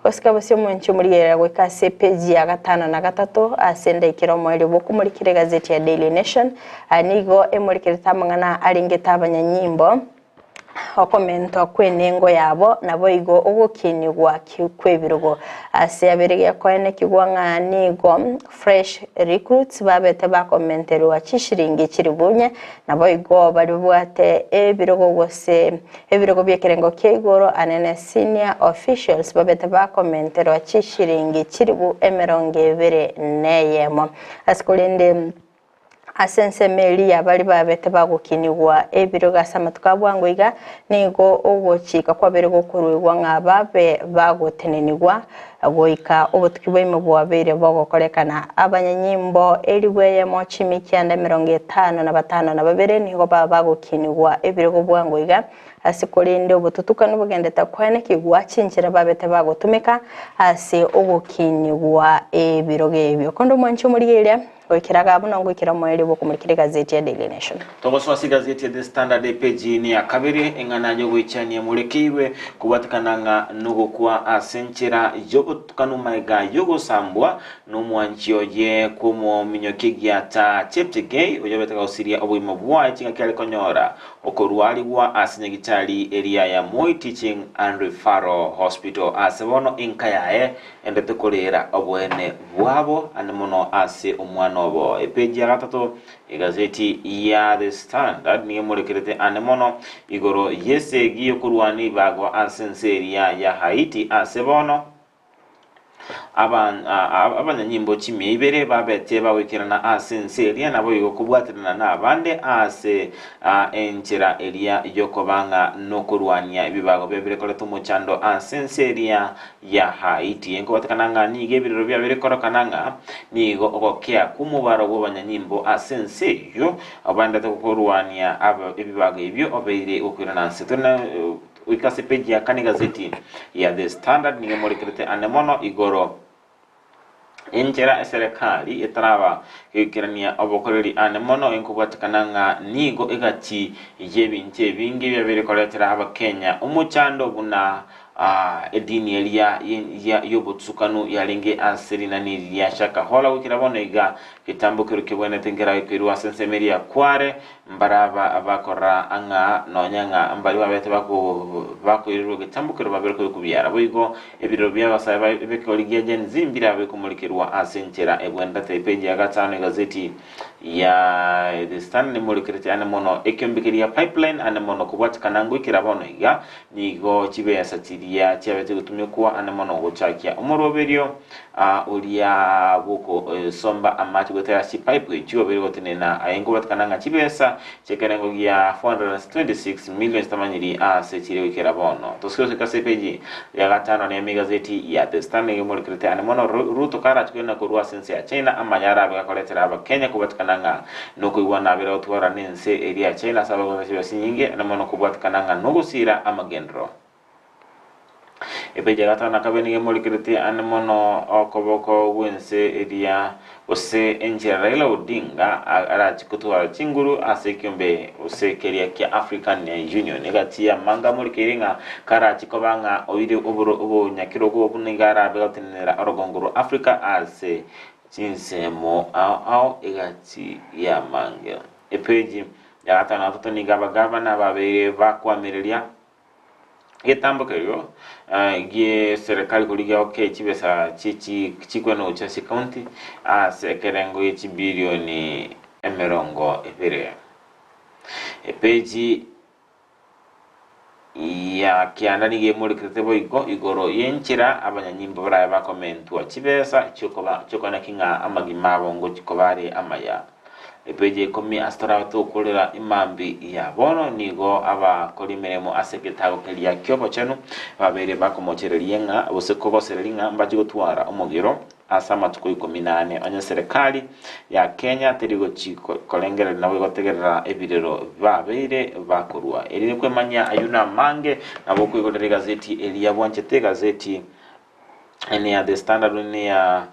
Gosika bosio omonche omorigerera goika ase epeji ya gatano na gatato ase endaikera omoerio bw'okomorikera egazeti ya Daily Nation. Aya nigo emorikerete amang'ana arengete abanyanyimbo, okomentwa kw'enengo yabo, naboigo ogokinigwa kw'ebirogo. Ase abere gekoenekigwa ng'a nigo fresh recruits babete bakomenterwa chishiringi chilifu inye, naboigo baribwate ebirogo gose ebirogo bi'ekerengo kia igoro anene senior officials babete bakomenterwa chishiringi chilifu 21. Ase korende Ase ensemo eria baria babete bagokinigwa ebirogo ase amatuko a bwango iga, nigo ogochika kwabeire gokoruegwa ng'a babe bagotenenigwa goika obotuki bwaime bwabeire bogokorekana. Abanyanyimbo elifu eyemo chimikianda 52 nigo baba bagokinigwa ebirogo bwango iga, ase korende obotutukanu bogendete koenekigwa chinchera babete bagotumeka ase ogokinigwa ebirogo ebio. Konde omwanchi omorigereria. Goikera iga buna ngoikera omoerio bw'okomorikera egazeti ya Daily Nation. Togosoa ase egazeti ya The Standard epeji ne ya kabere, eng'ana y'ogoichania emorekeirwe kobwatekana ng'a nogokwa ase enchera y'obotukanu magega y'ogosambwa nomwanchi oye kw'omominyokia egiata Cheptegei oyobete gosiria obogima bwaye chingaki are konyora okorwarigwa ase nyagitari eria ya Moi Teaching and Referral Hospital ase bono enka yaye Endete koreera oboene bwabo ande mono ase omwana obo. Epeji ya gatato egazeti ya The Standard nigo emorekerete ande mono igoro y'esegi y'okorwania ribago ase ense eria ya Haiti ase bono abanyanyimbo chimia ibere babete bagoikerana ase ense eria naboigo kobwaterana nabande ase enchera eria y'okoba ng'a nokorwania ebibago biabire koreta omochando ase ense eria ya Haiti. Enkobatekana ng'a nigo ebirero biabeire korokana ng'a nigo ogokea kw'omobaro bw'abanyanyimbo ase ense eyio baendete korwania ebibago ebio obeire gokoirana nse. Tore na goika ase epeji ya kane egazeti ya The Standard nigo emorekerete ande mono igoro enchera eserekari etaraba goikerania obokoreri ande mono enkobwatekana ng'a nigo egati y'ebinto ebinge biabeire koretera abakenya omochando buna. Edini eria y'obotsukanu yarenge ase rinani ria Shakahola goikera bono iga, getambokero kebwenerete nkeragekoirwe ase ensemo eria ya Kware, mbaraba bakorora ng'a nonya ng'a mbaria babete bakoirerwa getambokero babere koyokubiara. Boigo ebirero bi'abasae b'ekegori gia Gen Z mbirabe komorikerwa ase enchera ebwenerete. Epeji ya gatano egazeti ya The Standard nemorikerete ane mono ekiombe keria Pipeline ane mono kobwatekana ngoikera bono iga Nigo chibesa chiria chiabete gotumekwa ane mono gochakia omoroberio oria bw'ogosomba amache goetera ase chipaipu echio obeire gotenena aye nkobatikana ng'a chibesa chi'ekerengo gia 426 million chitamanyiri ase chire goikera bono. Tosike gosoika ase epeji ya gatano nemo egazeti ya The Standard nigo emorekerete ane mono Ruto karache koirana korwa ase ense ya China amaya arabe gakoretera abakenya kobatikana ng'a Nokoigwana abere gotwara nense eria ya China ase abagocha chibesa chinyinge, na mono kobwatekana ng'a nogosiira amagenderero. Epeji ya gatano na kabere nigo emorikerete ande mono okoboko gw'ense eria gose enchera Raila Odinga arachie gotwara chinguru ase ekiombe gose keria kia African Union. Egati y'amanga amorikeire ng'a karachie koba ng'a oire oboro obonyakerogo obwo nigo arabe gotenenera orogongo rwa Africa ase Chinsemo ao ao egati y'amange. Epeji ya gatano na gatato nigo abagavana babeire bakoamereria egetambo kerio gie serikali korigia oke chibesa chikwene gochia ase county ase ekerengo gie chibilioni 20. Epeji ya kianda nigo emorekerete boigo igoro y'enchera abanyanyimbo barabe bakomentwa chibesa chi'okoba ng'a amagima abo ngochia koba are amaya. Epeji ya ikomi ase torabe tokorera imambi ya bono nigo abakori emeremo ase egetago keria ki'obochenu babeire bakomochereria ng'a gose kogosereria ng'a mbache gotwara omogero Ase amatuko ikomi na ane onye serikali ya Kenya teri gochi korengereria nabo egotegerera ebirero babeire bakorua. Erinde kwemanyia ayio namange nabo okoigorera egazeti eria bwanchete egazeti neya The Standard neya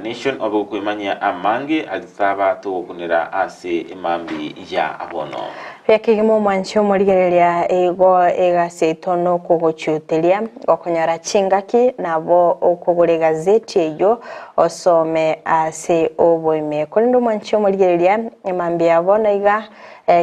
Nation obe gokwemanyia amange aria totaba togokunera ase emambi ya bono. Riakegima omwanchi omorigereria igo egasi yaito nokogochiuteria gokonyora chingaki nabo okogora egazeti eyio osome ase oboime. Korende omwanchi omorigereria emambia ya bono iga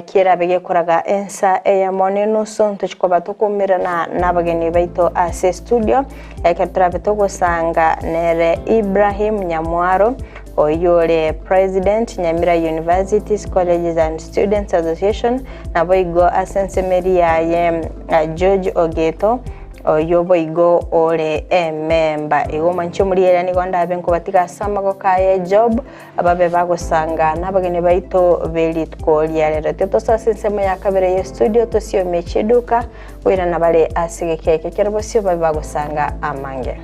kerabe gekoraga ensa eyemo na enusu ntochi koba tokoumerana nabageni baito ase estudio ekero torabe togosanga nere Ibrahim Nyamwaro Oyio ore President, Nyamira Universities, Colleges and Students Association, naboigo ase ensemeri yaye George Ogeto, oyio boigo ore ememba. Igo omanche omorigereria nigo ndabe nkobatiga ase amagoko aye Job, babe bagosanga nabageni baito be rituko ria rero. Titosoa ase ensemo ya kabere ye studio tosiomie chiduka, goirana bare ase egeka eke kere bosio babe bagosanga amange.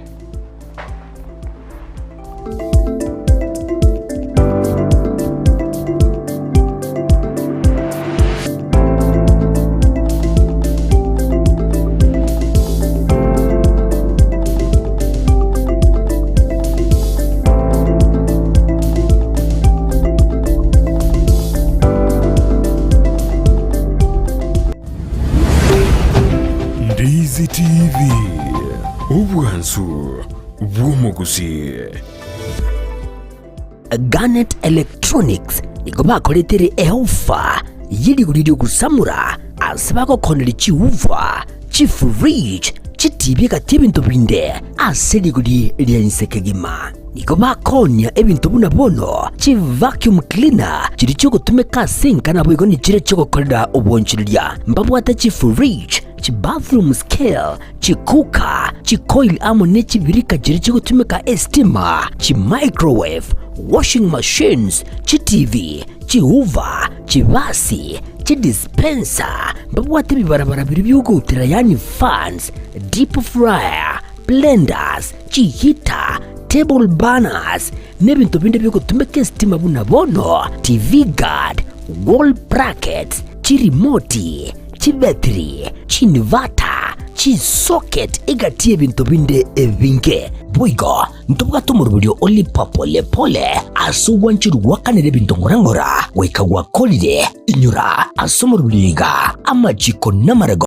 Ndizi TV. Obwansu bw'omogusii. Garnet Electronics nigo bakoretere eofa ye rigori riogosamora ase bagokoneria chiuva, chifridge, chitibi egati ebinto binde ase rigori ria inse kegima. Nigo bakoonia ebinto buna bono chivacuum cleaner chiria chiogotumeka ase enka naboigo nichiria chiogokorera obwanchereria. Mbabwate chifridge, chibathroom scale, chikuka, chikoil amo ne chibirika chiria chigotumeka estima, chimicrowave, washing machines, chitivi, chihoover, chibasi, chidispenser, mbabwate ebibarabara biria biogoutera yaani fans, deep fryer, blenders, chiheater, table burners, na ebinto binde biogotumeka estima buna bono TV guard, wall brackets, chirimoti, chibetiri, chinivata, chisocket egati y'ebinto binde ebinge. Boigo ntobwate omoroberio o lipa pole pole ase ogwancherwa gwakanera ebinto ng'ora ng'ora goika gwakorire. Inyora ase omoroberio iga amachiko namarago.